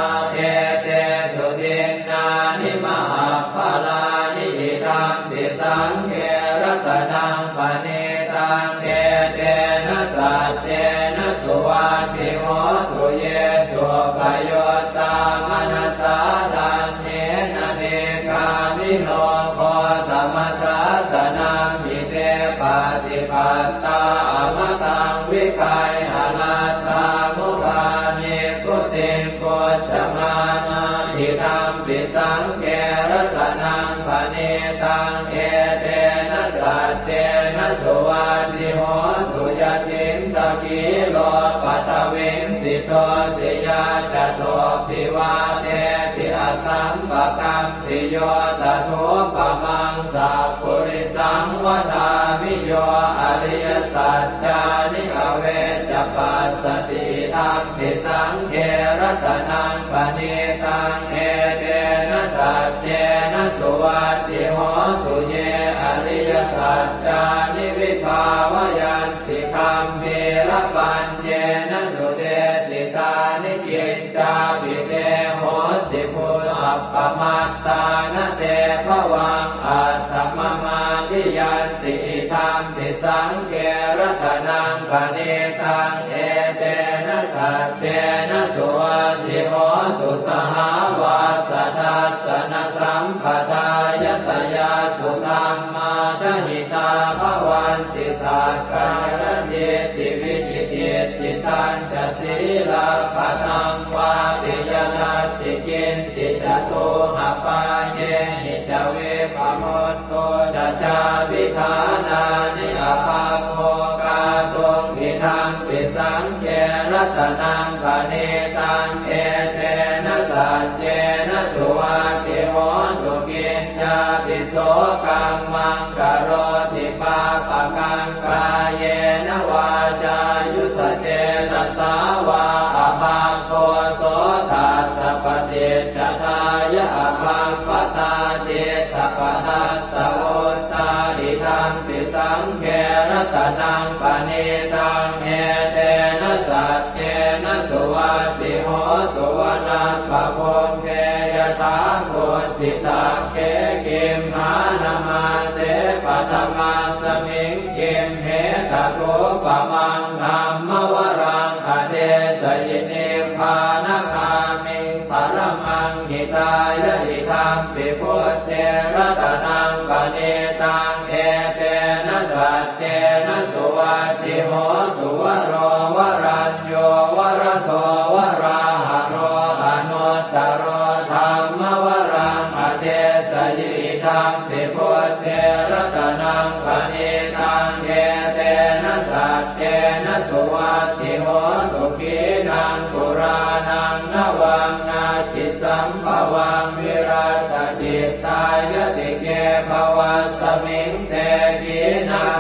etesu dinnāni mahapphalāni idampi saṅghe ratanaṃ paṇītaṃ etena saccena suvatthi hotu. Ye suppayuttā manasā daḷhena nikkāmino gotamasāsanamhi te pattipattā amataṃ vigayha laddhā mudhā nibbutiṃ bhuñjamānā idampi saṅghe ratanaṃ paṇītaṃ etena saccena suvatthi hotu. Yacittakhīlo paṭhaviṃ sito siyā catubbhi vātebhi asampakampiyo tathūpamaṃ sappurisaṃ vadāmi yo ariyasaccāni avecca passati idampi saṅghe ratanaṃ paṇītaṃ etena saccena suvatthi hotu. Ye ariyasaccāni vibhāvayanti gambhīrapaññena sudesitāni kiccāpi te honti bhusappamattā na te bhavaṃ aṭṭhamamādiyanti idampi saṅghe ratanaṃ paṇītaṃ etena saccena suvatthi hotu. Sahāvassa dassanasampadāya tayassu dhammā jahitā bhavanti sakkāyadiṭṭhi vicikicchitañca sīlabbataṃ vāpi yadatthi kiñci catūhapāyehi ca vippamutto ca cābhiṭhānāni abhabbo kātuṃ idampi saṅghe ratanaṃ paṇītaṃ etena saccena suvatthi hotu. Kiñcāpi so kammaṃ karoti pāpakaṃ kāyena vācāyuda cetasā vā abhabbo so tassa paṭicchadāya abhabbatā cittapadassavutthā idampi saṅghe ratanaṃ paṇītaṃ etena saccena suvatthi hotu. Vanappagumbe yathā kussisagge gimhānamāse paṭhamasmiṃ gimhe tathūpamaṃ dhammavaraṃ adesayi nibbānagāmiṃ paramaṃ hitāya idampi buddhe ratanaṃ paṇītaṃ etena saccena suvatthi hotu. Varo varañño varado varāharo anuttaro dhammavaraṃ adesayi idampi buddhe ratanaṃ paṇītaṃ etena saccena suvatthi hotu. Khīṇaṃ purāṇaṃ navaṃ natthi sambhavaṃ virattacittāyatike bhavasmiṃ te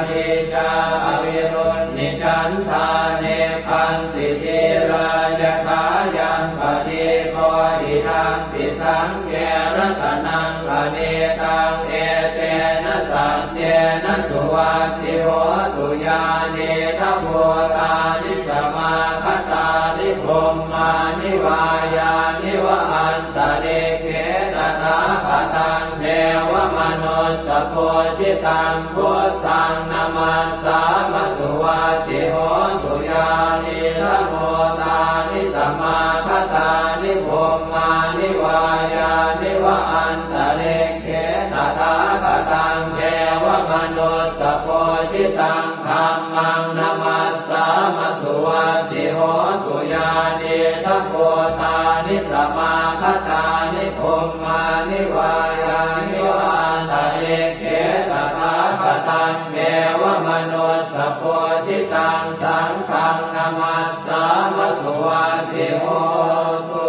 Nīcā avirūḷhichandā nibbanti dhīrā yathāyaṃ padīpo idampi saṅghe ratanaṃ paṇītaṃ etena saccena suvatthi hotu. Yānīdha bhūtāni samāgatāni bhummāni vā yāni va antalikkhe tathāgataṃ devamanussapūjitaṃ buddhaṃ namassāma suvatthi hotu. Yānīdha bhūtāni samāgatāni bhummāni vā yāni va antalikkhe tathāgataṃ devamanussapūjitaṃ dhammaṃ namassāma suvatthi hotu. Yānīdha bhūtāni samāgatāni bhummāni vā yāni va antalikkhe tathāgataṃ devamanussapūjitaṃ saṅghaṃ namassāma suvatthi hotu.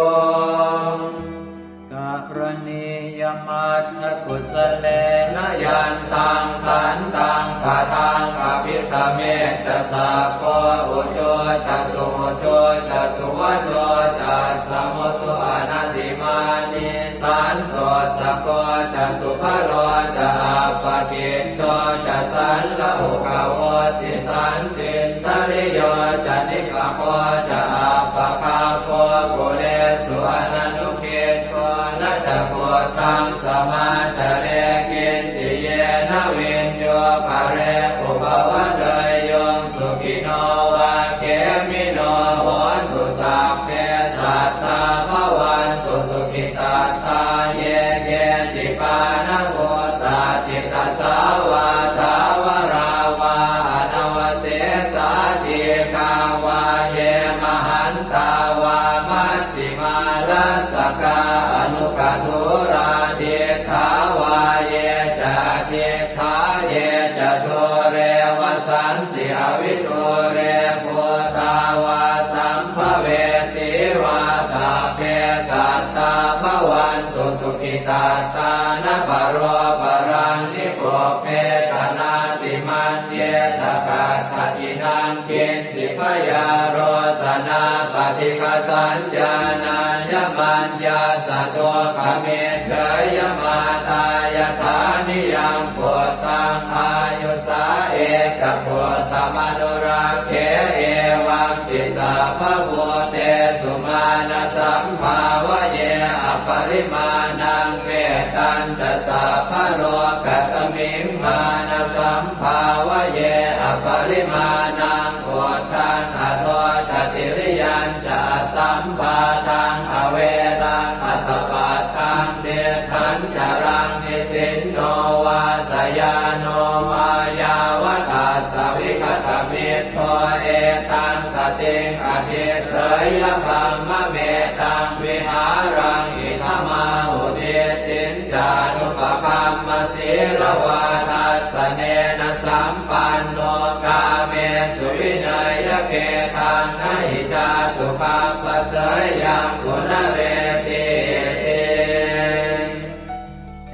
Karaṇīyamatthakusalena yantaṃ santaṃ padaṃ abhisamecca sakko ujū ca suhujū ca suvaco cassa mudu anatimānī santussako ca subharo ca appakicco ca sallahukavutti santindriyo ca nipako ca appagabbho kulesu ananu giddho. Na ca khuddaṃ samācare kiñci yena viññū pare upavadeyyuṃ. Sukhino vā khemino hontu sabbe sattā bhavantu sukhitattā. Ye keci pāṇabhūtatthi tasā vā thāvarā vā anavasesā dīghā vā ye mahantā vā maj jhimā rassakā aṇukathūlā diṭṭhā vā ye ca adiṭṭhā ye ca dūre vasanti avidūre bhūtā vā sambhavesī vā sabbe sattā bhavantu sukhitattā. Na paro paraṃ nikubbetha nātimaññetha katthaci naṃ kiñ ci byārosanā paṭighasaññā nāññamaññassa dukkhamiccheyya. Mātā yathā niyaṃ puttaṃ āyusā ekaputtamanurakkhe evampi sabbabhūtesu mānasambhāvaye aparimāṇaṃ. Mettañca sabbalokasmiṃ mānasambhāvaye aparimāṇaṃ uddhaṃ adho ca tiriyañca asambādhaṃ averaṃ asapattaṃ. Tiṭṭhañcaraṃ nisinno vā sayāno vā yāvatassa vigatamiddho etaṃ satiṃ adhiṭṭheyya brahmametaṃ vihāraṃ idhamāhu. Diṭṭhiñ ca anupagamma sīlavā dassanena sampanno kāmesu vineyya gedhaṃ na hi jātu gabbhaseyyaṃ punaretīti.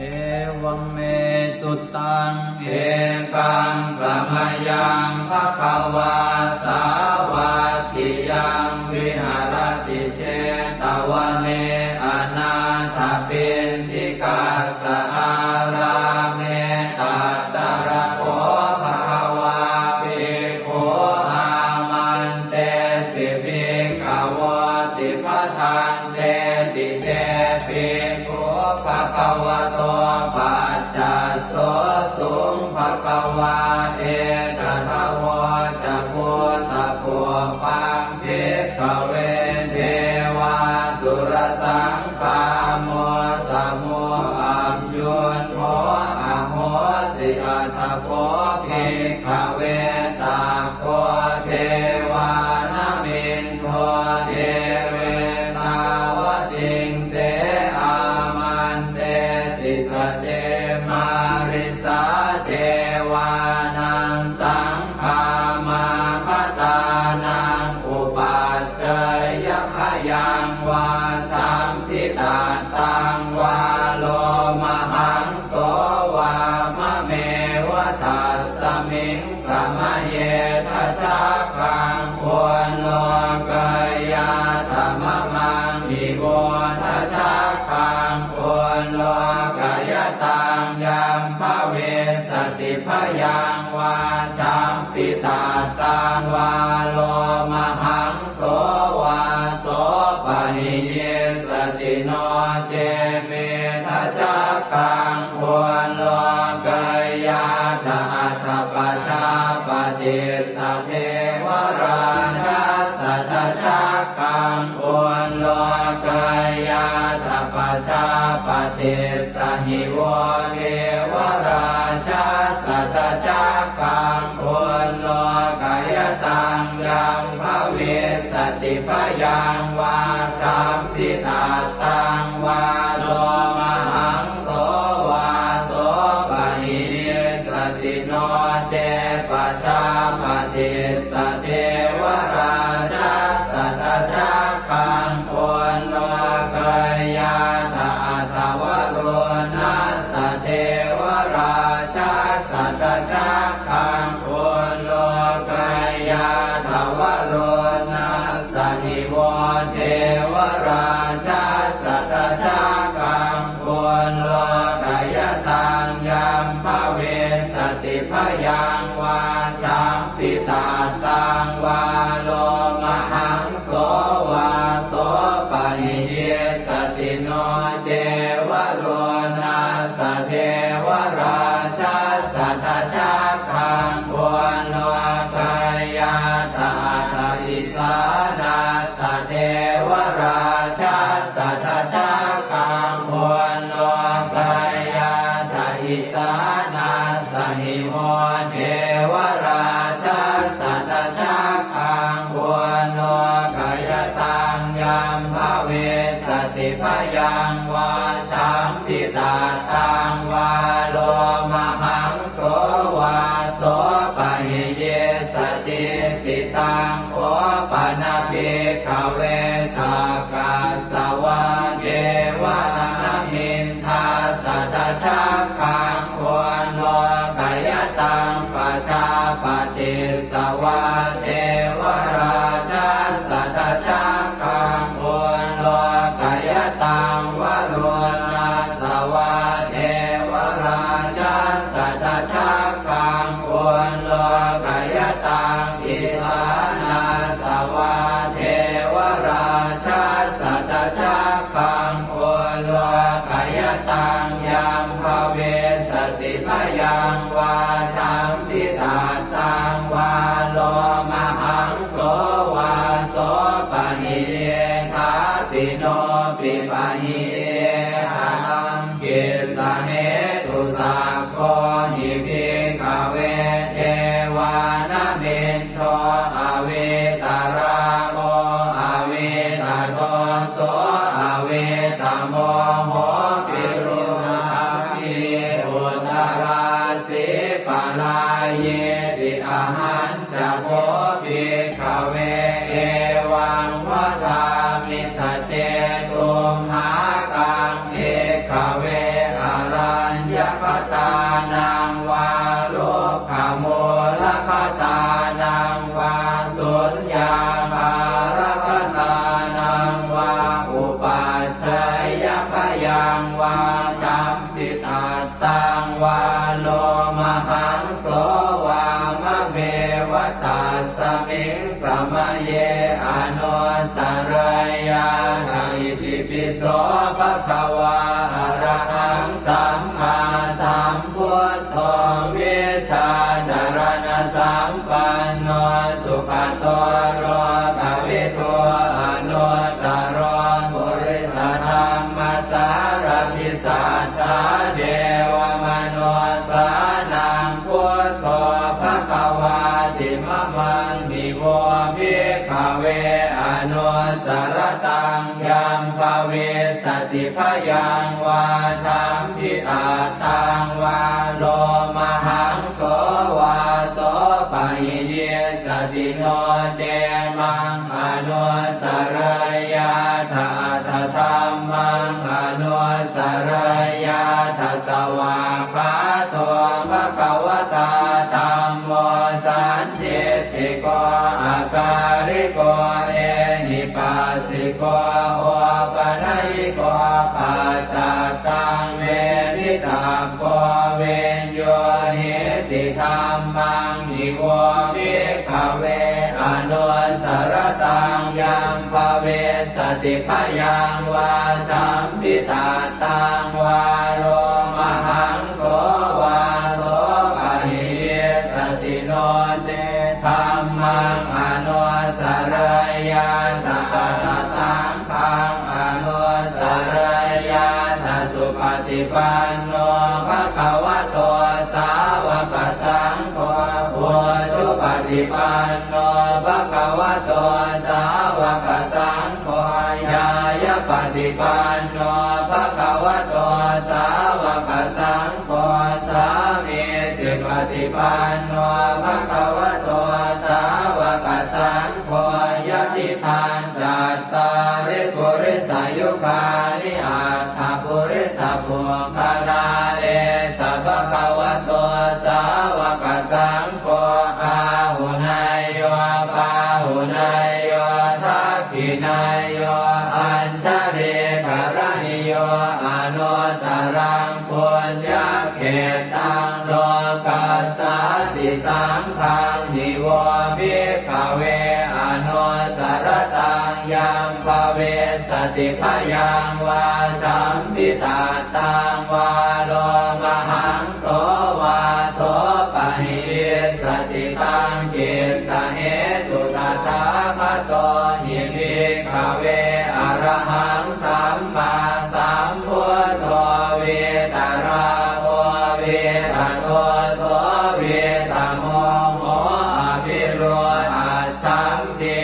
Evaṃ me sutaṃ. Ekaṃ samayaṃ bhagavā sāvatthiyaṃ viharati jetavane anāthapiṇḍikassa ārāme. Tatra kho bhagavā bhikkhū āmantesi bhikkhavoti. Bhadanteti te bhikkhū bhagavato paccassosuṃ. Bhagavā etadavoca: Bhūtapubbaṃ bhikkhave devāsurasaṅgāmo samūhayuṭṭho ahosi. Atha kho bhikkhave sakko devānamindo devetāvatiṃse āmantesi. Sace mārisā devānaṃ saṅ gāmāgatānaṃ upajjeyya, bhayaṃ vā sambhitattaṃ vā lomahaṃso vā mameva tassa Miṃ samaye dajaggaṃ ullokayātha mamaṃ ivo dajaggaṃ ullokayataṃ yaṃ bhavissati bhayaṃ vā champittattaṃ vā lomahaṃso vā sopahiyissati no ce me dajaggaṃ ullokayātha atha pajāpatissa devarājassa dajaggaṃ ullokayātha pajāpatissa hi vo devarājassa dajaggaṃ ullokayataṃ yaṃ bhavissati bhayaṃ vā champittattaṃ vā lomahaṃso vā sopahiyissati no ce pajāpatissa devarājassa dajaggaṃ ullokayātha atha varuṇassa devarājassa dajaggaṃ ullokayātha varuṇassa hi vo devarājassa dajaggaṃ ullokayataṃ yaṃ bhavissati bhayaṃ vā champittattaṃ vā lomahaṃso vā sopahiyissati no ce varuṇassa devarājassa dajaggaṃ ullokayātha atha isānassa devarājassa dajaggaṃ ullokayātha isānassa hi vo devarājassa dajaggaṃ ullokayataṃ yaṃ bhavissati bhayaṃ vā champittattaṃ vā lomahaṃso vā sopahiyissati. Taṃ kho pana bhikkhave sakkas savā devanāmiṃ dassa dajaggaṃ ullokayataṃ pajāpatissa vā devarājassa dajaggaṃ ullokayataṃ varuṇassa vā devarājassa dajaggaṃ ullokayataṃ isānassa vā devarājassa dajaggaṃ ullokayataṃ yaṃ bhavissati bhayaṃ vā champittattaṃ vā lomahaṃso vā sopahiyye thāpi no pipahiye ataṃ kissa hetu. Sakko hi bhikkhave devānamindo avītarāgo avītadoso avītamoho virūḷhakī uttarāsī parāyīti. Ahañ ca kho bhikkhave evaṃ vadāmi: sace tumhākaṃ bhikkhave araññakatānaṃ vā rukkhamūlakatānaṃ vā suññāgārakatānaṃ vā upajjhāyabhayaṃ vā champittattaṃ vā lomahaṃso vā mameva tasmiṃ samaye anussarayyātha. Itipi so bhagavā arahaṃ sammāsambuddho vijjācaraṇasampanno sugato lokavidū anuttaro purisadammasārathi satthā devamanussānaṃ buddho bhagavāti. Mamaṃ hi vo bhikkhave anussarattaṃ yaṃ bhavissati bhayaṃ vā champittattaṃ vā lomahaṃso vā sopahiyissati no ce maṃ anussarayyātha atha dhammaṃ anussarayyātha. Svākkhāto bhagavatā dham ko akāliko ehipassiko opanayiko paccattaṃ veditabbo viññūhīti. Dhammaṃ hi vo bhikkhave anussarattaṃ yaṃ bhavissati bhayaṃ vā sampittattaṃ vā lomahaṃ so vā so pahīvissati. No ce dhammaṃ anussarayyātha atha saṅghaṃ anussarayyātha. Supaṭipanno bhagavato sāvakasaṅgho, ujupaṭipanno bhagavato sāvakasaṅgho, ñāyapaṭipanno bhagavato sāvakasaṅgho, sāmīcipaṭipanno bhagavato sāvakasaṅgho, yadidaṃ cattāri purisayugāni aṭṭha purisapuggalā, esa bhagavato sāvakasaṅgho, āhuneyyo pāhuneyyo dakkhiṇeyyo añjalikaraṇīyo anuttaraṃ puññakkhettaṃ lokassāti. Saṅghaṃ hi vo bhikkhave anussarattaṃ yaṃ bhavissati bhayaṃ vā sampittattaṃ vā lomahaṃ so vā so pahīvissati. Taṃ kissa hetu tathāgato hi bhikkhave arahaṃ sammāsambuddho vītarāgo vītadoso vītamoho avirūḷhaccham pī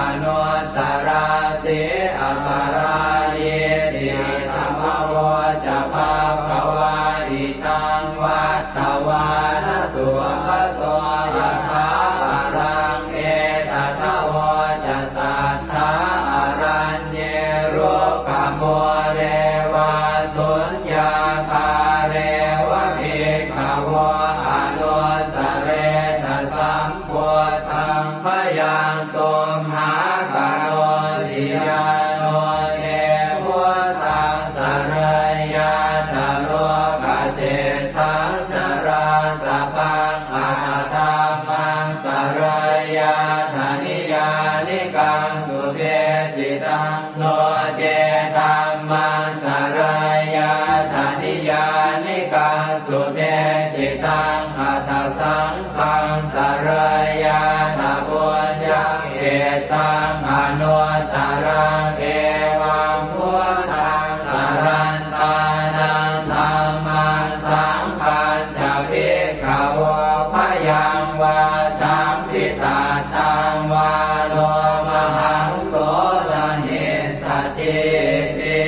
anussarāsi aparājīti. Idamavoca bhagavā. Idaṃ vattavāna sugato yathābalaṃ etadavoca satthā araññe rukkhamūle vā suññāgāre va bhikkhavo anussaretha sam buddhaṃ bhayaṃ tumhākarosi. Yā no te buddhaṃ saraññātha lokaseṭṭhaṃ narāsabhaṃ atha dhammaṃ saraññātha niyyānikaṃ subheccidaṃ. No ce dhammaṃ saraññātha niyyānikaṃ subheccidaṃ atha saṅghaṃ saraññātha puññakkhettaṃ anuttaraṃ. Evaṃ buddhaṃ sarantānaṃ dhammaṃ saṅghañca bhikkhavo bhayaṃ vā sampittattaṃ vā lomahaṃso na hissatiti.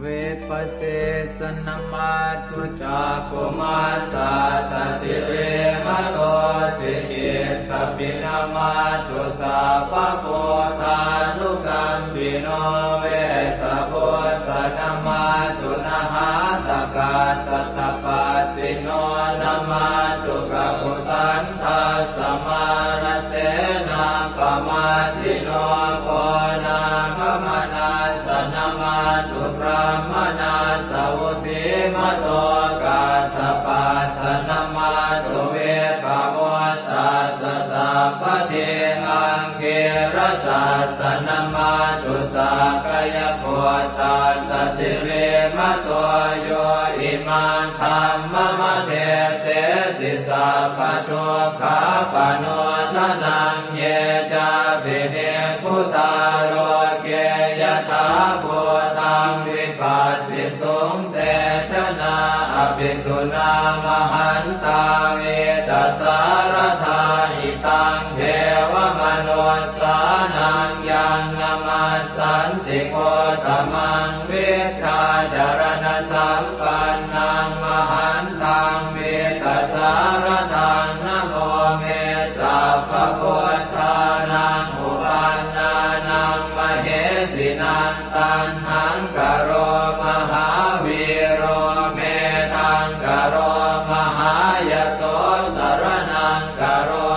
Vippasesanamatthu cakkhumantassa sirīmato sikhissapi namatthu sabbabuddhānukampino. Vessabhussa namatthu nhātakassa tapassino namatthu kakusandhassa mārasenappamaddino. Konāgamanassa namatthu brāhmaṇassa vusīmato. Kassapassa namatthu vippamuttassa sabbadhi. Aṅgīrasassa namatthu sakyaputtassa sirīmato. Yo imaṃ dhammam adesesi sabbadukkhāpanūdanaṃ. Ye cāpi nibbutā loke yathābhūtaṃ vipassisuṃ, te janā apisuṇā mahantā vītasāradā. Idaṃ devamanussānaṃ yaṃ namassanti Gotamaṃ, vijjācaraṇasampannaṃ mahantaṃ vītasāradaṃ. Namo me sabbabuddhānaṃ uppannānaṃ mahesinaṃ. Taṇhaṅkaro mahāvīro, medhaṅkaro mahāyaso, saraṇaṅkaro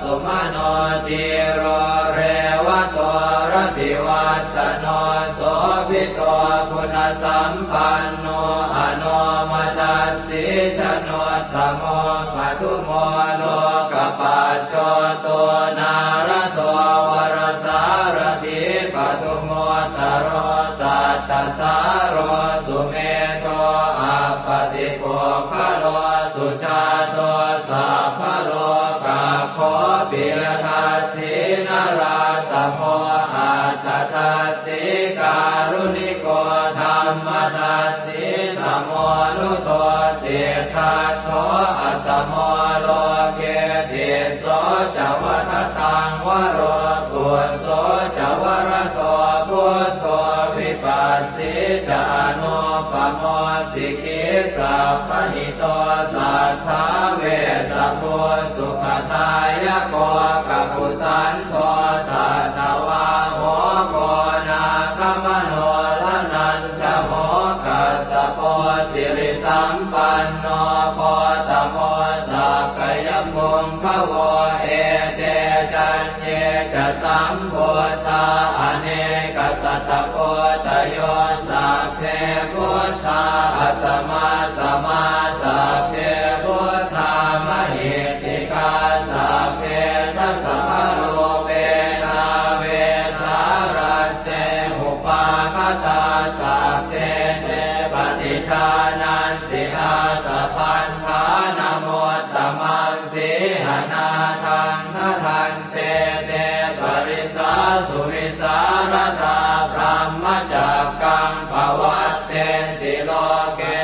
sumano dhīro revato rativassano sobhito guṇasampanno anomadassī januttamo padumo lokapajjoto nārado varasārathī padumu ttaro sattasāro sumedho appatipuggalo sujāto sabbalokaggo piyadassī narāsamo atthadassī kāruṇiko dhammadassī tamonudo siddhattho asamo loke tisso ca vadataṃ varo phusso ca varado buddho vipassī ca anūpamo sikhī sabbahito satthā vessabhū sukhadāyako kakusandho satthavāho koṇāgamano dhananjavo kassapo sirisampanno gotamo sakyapuṅgavo ete caññe ca sambuddhā anekasatakoṭayo sabbe buddhā asamasamā sabbe buddhā mahiddhikā sabbe dasabalūpena vesālā te upāgatā sabbe te paṭijānanti ātappamāṇamuttamaṃ sīhanāthaṃ bhaddante te parisāsu vīsāladā brahmacakkaṃ pavattenti loke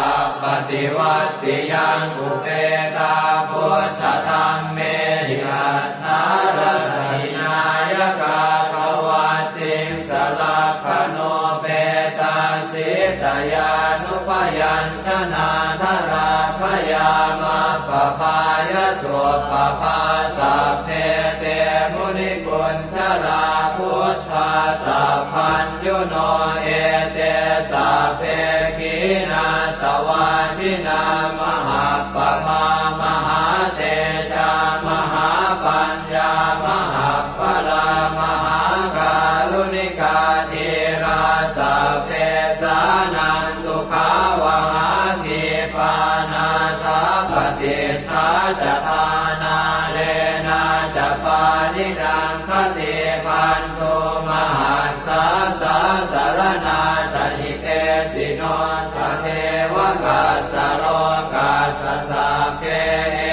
appaṭivattiyaṃ upekkā buddhadhammehi aṭṭhārasa hināyakā pavattissa lakkhaṇupetā sītyānubyañjanādharā bhayaṃ appabhāya suppabhā sabbe te munikuñjarā buddhā sabbaññuno ete sabbe khīṇāsavā jinā mahappamā mahātejā mahāpaññā mahappalā mahākāruṇikā dhīrā sabbesānaṃ sukhāvahā khīpā nāthapaṭiṭṭhā ca dhānālena ca pāṇinaṃ khatībhantū mahassā sāsaraṇā ca hitesino tatheva kassa lokassa sabbe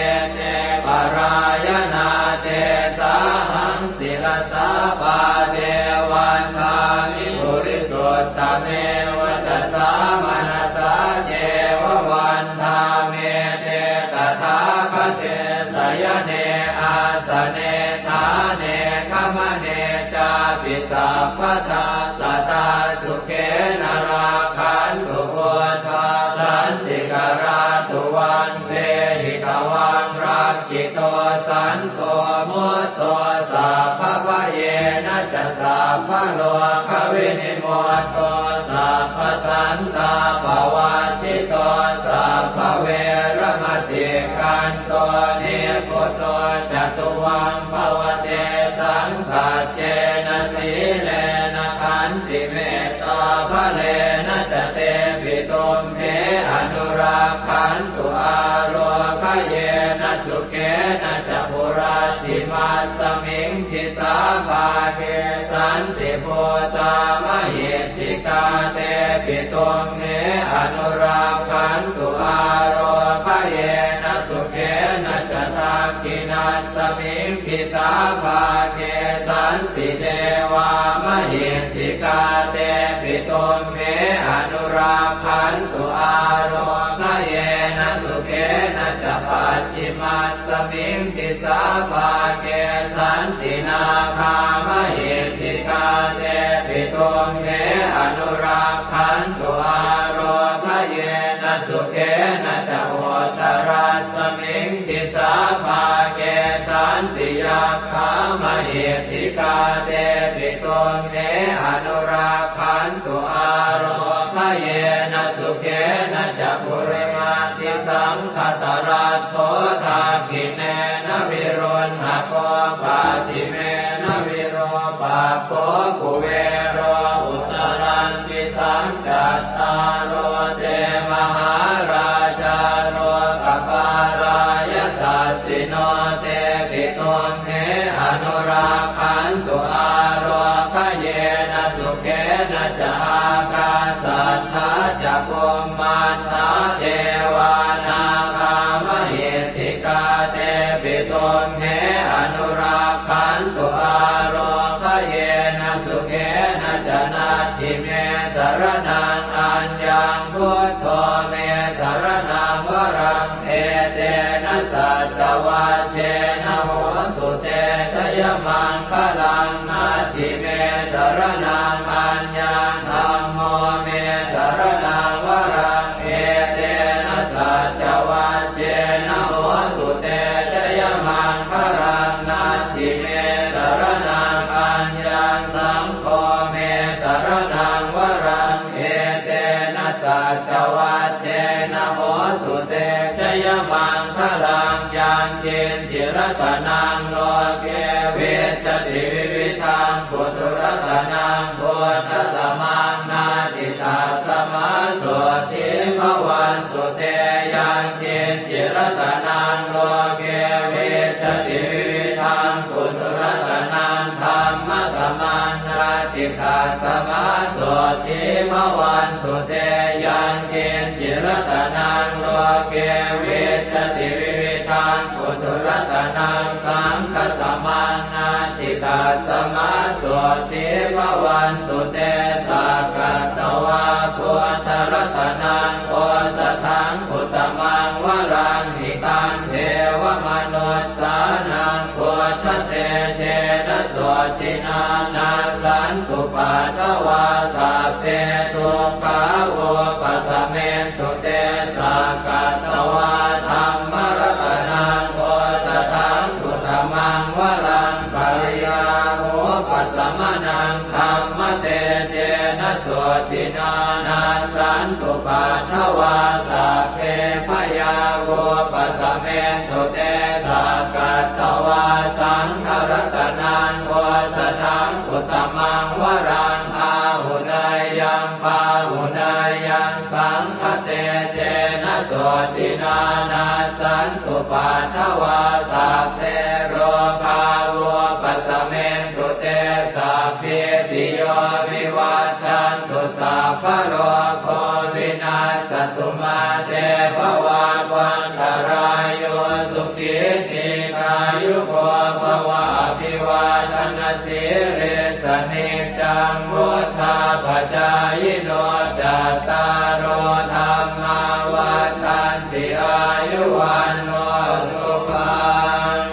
ete parāyanā tesāhaṃ sirasā pāde vandāmi purisuttame vacasā manasā ceva vandāmete tathāgate sayane āsane ṭhāne gamane cāpi sabbadā sadā sukhena rakkhantu buddhā santikarā suvaṃ dehi tvaṃ rakkhito santo mutto sabbabhayena ca sabbarogavinimutto sabbasantāpavajjito sabbaveramatikkanto nibbuto ca tuvaṃ bhava tesaṃ saccena sīlena khantimettābalena ca tepi tumhe anurakkhantu ārogyena sukhena ca hurattimasmiṃ disābhāge santibhūtā mahiddhikā tepi tumhe anurakkhantu ārogyena sukhena ca dakkhiṇasmiṃ disābhāge santi devā mahiddhikā tepi tumhe anurakkhantu ārogyena sukhena ca pacchimasmiṃ disābhāge santi nāgā mahiddhikā tepi tumhe anurakkhantu ārogyena sukhena ca uttarasmiṃ disābhāge santi yakkhā mahiddhikā tepi tumhe anurakkhantu ārogyena yena sukhena ca purimaṃ. Disaṃ dhataraṭṭho dakkhiṇena viruḷhako pacchimena virūpakkho kuvero uttaraṃ disaṃ. Cattāro te mahārājā lokapālā yasassino tepi tumhe anurakkhantu ālokayena sukhena ca. Ākāsaṭṭhā ca bhummaṭṭhā devā nāgā mahiddhikā tepi tumhe anurakkhantu ālokayena sukhena ca. Natthi me saraṇaṃ aññaṃ, buddho me saraṇaṃ varaṃ, etena saccavajjena hotu te jayamaṅgalaṃ. Natthi me saraṇaṃ aññaṃ, dhammo me saraṇaṃ varaṃ, etena saccavajjena hotu te jayamaṅgalaṃ. Natthi me saraṇaṃ aññaṃ, saṅgho me saraṇaṃ varaṃ, etena saccavajjena hotu te jayamaṅgalaṃ. Yaṅkiñci ratanaṃ loke vijjati vividhaṃ puthu, ratanaṃ buddhasamaṃ natthi, tasmā sotthī bhavantu te. Yaṅkiñci ratanaṃ loke vijjati vividhaṃ puthu, ratanaṃ dhammasamaṃ natthi, tasmā sotthī bhavantu te. Yaṅkiñci ratanaṃ loke vijjati vividhaṃ puthu, ratanaṃ saṅghasamaṃ natthi, tasmā sotthī bhavantu te. Sakkatvā buddharatanaṃ osathaṃ uttamaṃ varaṃ, hitaṃ devamanussānaṃ buddhatejena sotthinā, nassantupaddavā sabbe dukkhā vūpasamentu te. Sakkatvā dhammaratanaṃ osathaṃ uttamaṃ varaṃ, pariḷāhūpasamanaṃ dhammatejena sotthinā, nassantupaddavā sabbe bhayā vūpasamentu te. Sakkatvā saṅgharatanaṃ osathaṃ uttamaṃ varaṃ, āhuneyyaṃ pāhuneyyaṃ saṅghatejena sotthinā, nassantupaddavā sabbe rogā vūpasamentu te. Sabbītiyo vivajjantu, sabbarogo vinassatu, mā te bhavatvantarāyo, sukhī dīghāyuko bhava. Abhivādanasīlissa niccaṃ vuḍḍhāpacāyino, cattāro dhammā vaḍḍhanti, āyu vaṇṇo sukhaṃ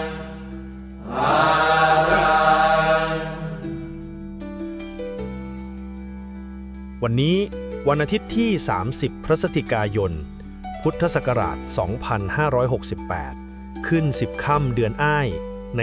balaṃ. วันนี้วันอาทิตย์ที่ สามสิบ พฤศจิกายน พุทธศักราช สองพันห้าร้อยหกสิบแปด ขึ้น สิบ ค่ำเดือนอ้าย ใน